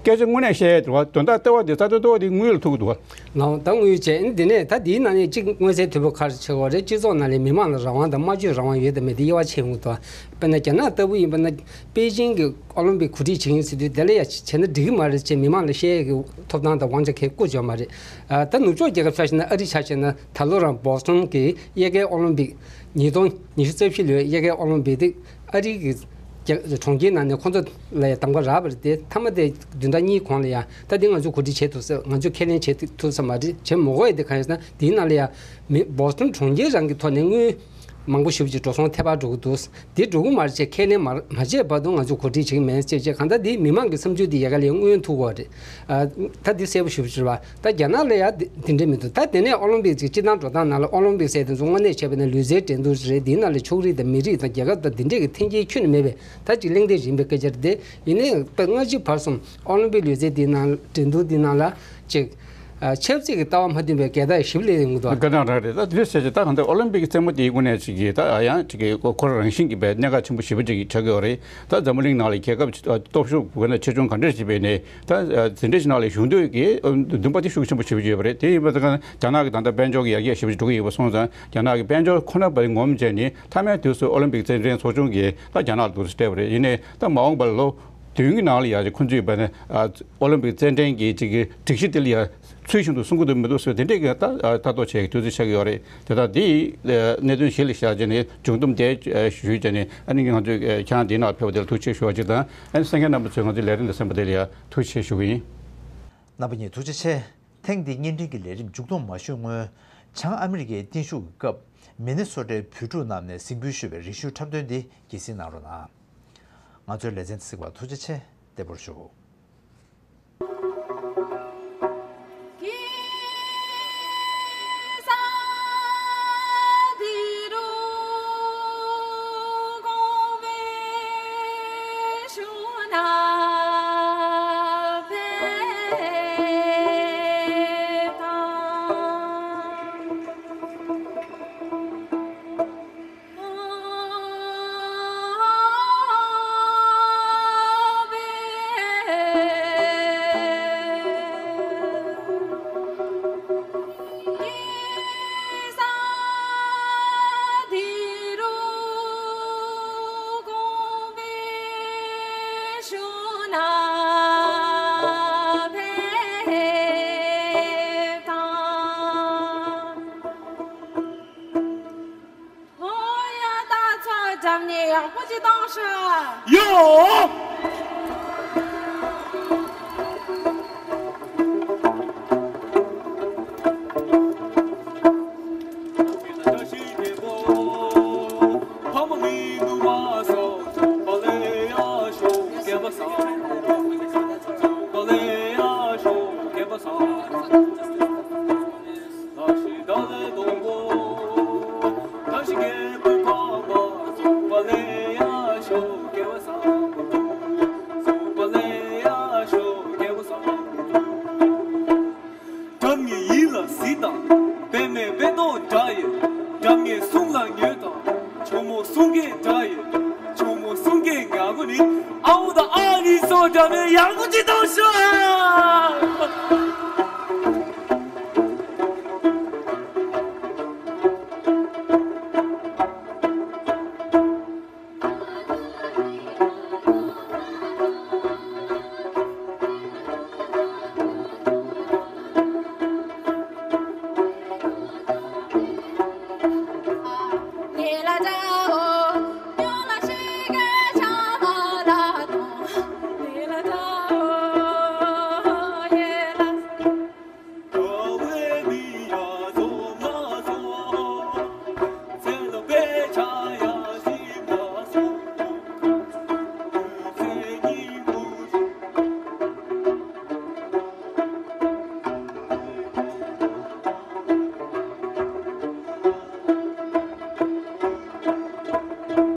སྐད་ཆ་དངོས་གནས་བཤད་ཡས་དེ་བ། དོན་དག་ལྟ་བ་དེ་རྩ་དོན་ལྟ་བ་དེ་དངུལ་ལ་ཐུག་གི་འདུག་བ། ལའོ་ད་དངུལ་བྱས་འདི་ནས་ད་འདིའི་ནང་ནས་གཅིག་མངོན་གསལ་དོད་པོ་ག་རེ་ཆགས་ཀྱི་ཡོད་རེད། སྤྱི་ཚོགས་ནང་ལ་མི་མང་ལ་རང་དབང་དང་སྨྲ་བརྗོད་རང་དབང་ཡོད་དམ་མེད་དེ་དབྱེ་བ་ཕྱེ་ཡོང་གི་འདུག་དཔེར་ན་རྒྱ་ནག་ལྟ་བུ་ཡིན་པ་ན་པེ་ཅིང་གི་ཨོ་ལིམ་པིག་གོ་སྒྲིག་བྱེད་ཀྱི་ཡིན་ཟེར་དུས་དེ་ལ་ཡ་བྱས་ན་འགྲིག་གི་མ་རེད་ཅེས་མི་མང་ལ་བཤད་ཡས་ཀྱི་ཐོབ་ཐང་དང་དབང་ཆ་གས་བཀོད་ཡོད་མ་རེད། ཨ་ད་ནུབ་ཕྱོགས་རྒྱལ་ཁབ་ཆ་བཞག་ན་ཨ་རི་ཆ་བཞག་ན་ད་ལོ་རང་བོ་སི་ཊོན་གྱི་དབྱར་ཁའི་ཨོ་ལིམ་པིག་ཉིས་སྟོང་ཉི་ཤུ་རྩ་བཞི་ལོའི་དབྱར་ཁའི་ཨོ་ལིམ་པིག་དེ་ཨ་རི་གི་རྒྱ་གྲོང་ཁྱེར་ནང་ནས་ཁོང་ཚོ་ལ་ཡང་གདམ་ག་རག་པ་རེད་དེ། མཐའ་མ་དེ་བདུན་ཕྲག་གཉིས་གོང་ལ་ཡང་ད་དེ་ང་ཚོས་གོ་སྒྲིག་བྱེད་ཐུབ་ས་ང་ཚོས་ཁས་ལེན་བྱེད་ཐུབ་ས་མ་རེད། བྱེད་མ་དགོས་ཡ་དེ་གང་ཡིན་ཟེར་ན་དེའི་ནང་ལ་ཡང་མི་བོ་སི་ཊོན་གྲོང་ཁྱེར་རང་གི་ཐོག་ནས་དངུལ་མང་པོ་ཞེ་པོ་ཅིག་འགྲོ་སོང་ཐེབས་པ་འགྲོ་གི་འདུག་དེ་འགྲོ་གི་མ་རེད་ཅེས་ཁས་ལེན་མ་མ་བྱས་བར་དུ་ང་ཚོས་གོ་སྒྲིག་བྱེད་ཀྱི་མེད་ཅེས་བྱས། གང་ལྟར་དེ་མི་མང་གི་བསམ་ཚུལ་དེ་ཡ་ག་ལས་མངོན་ཐུབ་ཀྱི་ཡོད་རེད། ཨ་ད་འདི་གསལ་པོ་ཞེ་པོ་ཅིག་རེད་བ། ད་རྒྱ་ནག་ལ་ཡང་འདི་འདི་འདྲ་མི་འདུག་ད་དེ་ནས་ཨོ་ལིམ་པིག་ཅིག་སྤྱི་བཏང་འགྲོ་སྟངས་ནང་ལ་ཨོ་ལིམ་པིག་ཟེར་དེ་ཚོ་དངོས་གནས་བྱས་པ་ན་ལུས་རྩལ་འགྲན་བསྡུར་རེད། འདིའི་ནང་ལ་ཕྱོགས་རིས་དང་མི་རིགས་དང་རྒྱལ་ཁབ་དང་འདི་འདྲས་ཀྱི་འཐེན་འཁྱེར་ཁྱོན་ནས་མེད་པས་ད་ཅིག་གླེང་བདེ་ཡིན་པའི་སྐད་ཆ་རེད་དེ། ཡིན་ནའི་དཔེ་སྔ་ཕྱི་བར་གསུམ་ཨོ་ལིམ་པིག་ལུས་རྩལ་འདིའི་ནང་འགྲན་བསྡུར་འདིའི་ནང་ལ་ཅིག་ཆབ་སྲིད་ཀྱི་ལྟ་བ་མ་མཐུན་པའི་འགལ་ཟླ་ཞིབ་སླེབས་ཡོང་གི་འདུག་དགའ་སྣང་རང་རེད། ད་དེ་བྱས་ཙང་ད་གང་ལྟར་ཨོ་ལིམ་པིག་གི་རྩེད་མོ་དེའི་སྐོར་ནས་ཅིག་གིས་ད་ཡང་ཅིག་གིས་ཁོ་རང་རང་བཞིན་གྱིས་པའི་གནད་འགག་ཆེན་པོ་ཞེ་པོ་ཅིག་ཆགས་ཀྱི་ཡོད་རེད། ད་འཛམ་བུ་གླིང་ནང་ལ་རྒྱལ་ཁབ་ཆེ་སྟོབས་ཤུགས་དཔེར་ན་ཆེ་ཆུང་ག་འདྲ་ཞིག་བྱས་ནས་ད་དེ་འདྲ་ཞིག་ནང་ལ་ཞུགས་འདོད་ཀྱི་འདུན་པ་དེ་ཤུགས་ཆེན་པོ་ཞེ་པོ་ཅིག་ཡོད་པ་རེད། དེ་ཡིན་པ་ད་ག་རྒྱ་ནག་གི་ད་ལྟ་དཔལ་འབྱོར་གྱི་ཡར་རྒྱས་ཞེ་པོ་ཅིག་འགྲོ་གི་ཡོད་པ་སོང་ཙང་རྒྱ་ནག་གི་དཔལ་འབྱོར་ཁོ་ན་བར་ངོམ་བྱས་ནས་མཐའ་མའི་དུས་སུ་ཨོ་ལིམ་པིག་རྩེད་འགྲན་ཚོགས་ཆུང་གིས་ད་རྒྱ་ནག་ལ་འདུག་སེ་སྤྲད་པ་རེད། ཡིན་ནའི་ད་མ་འོངས་པར་ལོ་བདུན་གྱི་ནང་ལ་ཡར་ཁོ་ཚོས་བྱས་ན་ཨོ་ལིམ་པིག་རྩེད་འགྲན་གྱི་ཅིག་གི་སྒྲིག་གཞི་དེ་ལ་ཡར་ཚུལ་བཞིན་དུ་སྲུང་གི་འདུག་མི་འདུག་ཟེར་དེ་འདྲས་ཀྱི་ལྟ་ལྟ་རྟོག་བྱེད་ཀྱི་དུས་ཚོད་ཆགས་ཀྱི་ཡོད་རེད། དེ་དག་འདི་གནད་དོན་གཞི་ལ་བཞག་བྱས་ནས་མཇུག་སྡོམ་དེ་ཞུས་བྱས་ནས་ཨ་ནི་ང་ཚོས་ཁྱེད་རང་འདི་ནང་ཕེབས་པ་དེ་ལ་ཐུགས་རྗེ་ཆེ་ཞུ་བ་གཅིག་དང་། ཨ་ནི་གསན་མཁན་རྣམ་པ་ཚོས་ང་ཚོའི་ལས་རིམ་དེ་གསན་པ་དེ་ལ་ཡང་ཐུགས་རྗེ་ཆེ་ཞུ་གི་ཡིན། རྣམ་པ་གཉིས་ཐུགས་རྗེ་ཆེ། ཐེངས་འདིའི་བརྙན་འཕྲིན་གྱི་ལས་རིམ་མཇུག་སྡོམ་མ་ཞུས་སྔོན། བྱང་ཨ་མི་རི་ཀའི་བརྟན་བཞུགས་ཀྱི་སྐབས་མི་ནི་སོ་ཊའི་བོད་ཕྲུག་རྣམས་ནས་གཟིགས་འབུལ་ཞུས་པའི་རེ་ཞུ་འཁྲབ་སྟོན་འདི་རྒྱས་གཟིགས་གནང་རོགས་གནང་། ང་ཚོའི་ལེ་ཚན་དུ་གཟིགས་པར་ཐུགས་རྗེ་ཆེ། བདེ་པོར་བཞུགས། ཨོ་ཡ། ད་ཚོ་འགྲམ་ནས་ཡག་པོ་ཅིག་བཏང་ཤོག་ཡོ། སྒྲ་སྙན་ཡིད་ལ་གཟིགས་དང་། པདྨའི་དཔེ་ཏོག་འདྲ་ཡི། སྒྲ་སྙན་གསུང་ལ་ཉོན་དང་། ཇོ་མོ་གསུང་སྐད་འདྲ་ཡི། ཇོ་མོ་གསུང་སྐད་ངག་གུ་ནི། ཨ་འུ་དང་ཨ་ཨ་གཉིས་སོགས་འདྲ་མེད་ཡག་པོ་ཅིག་གཏོང་ཤོག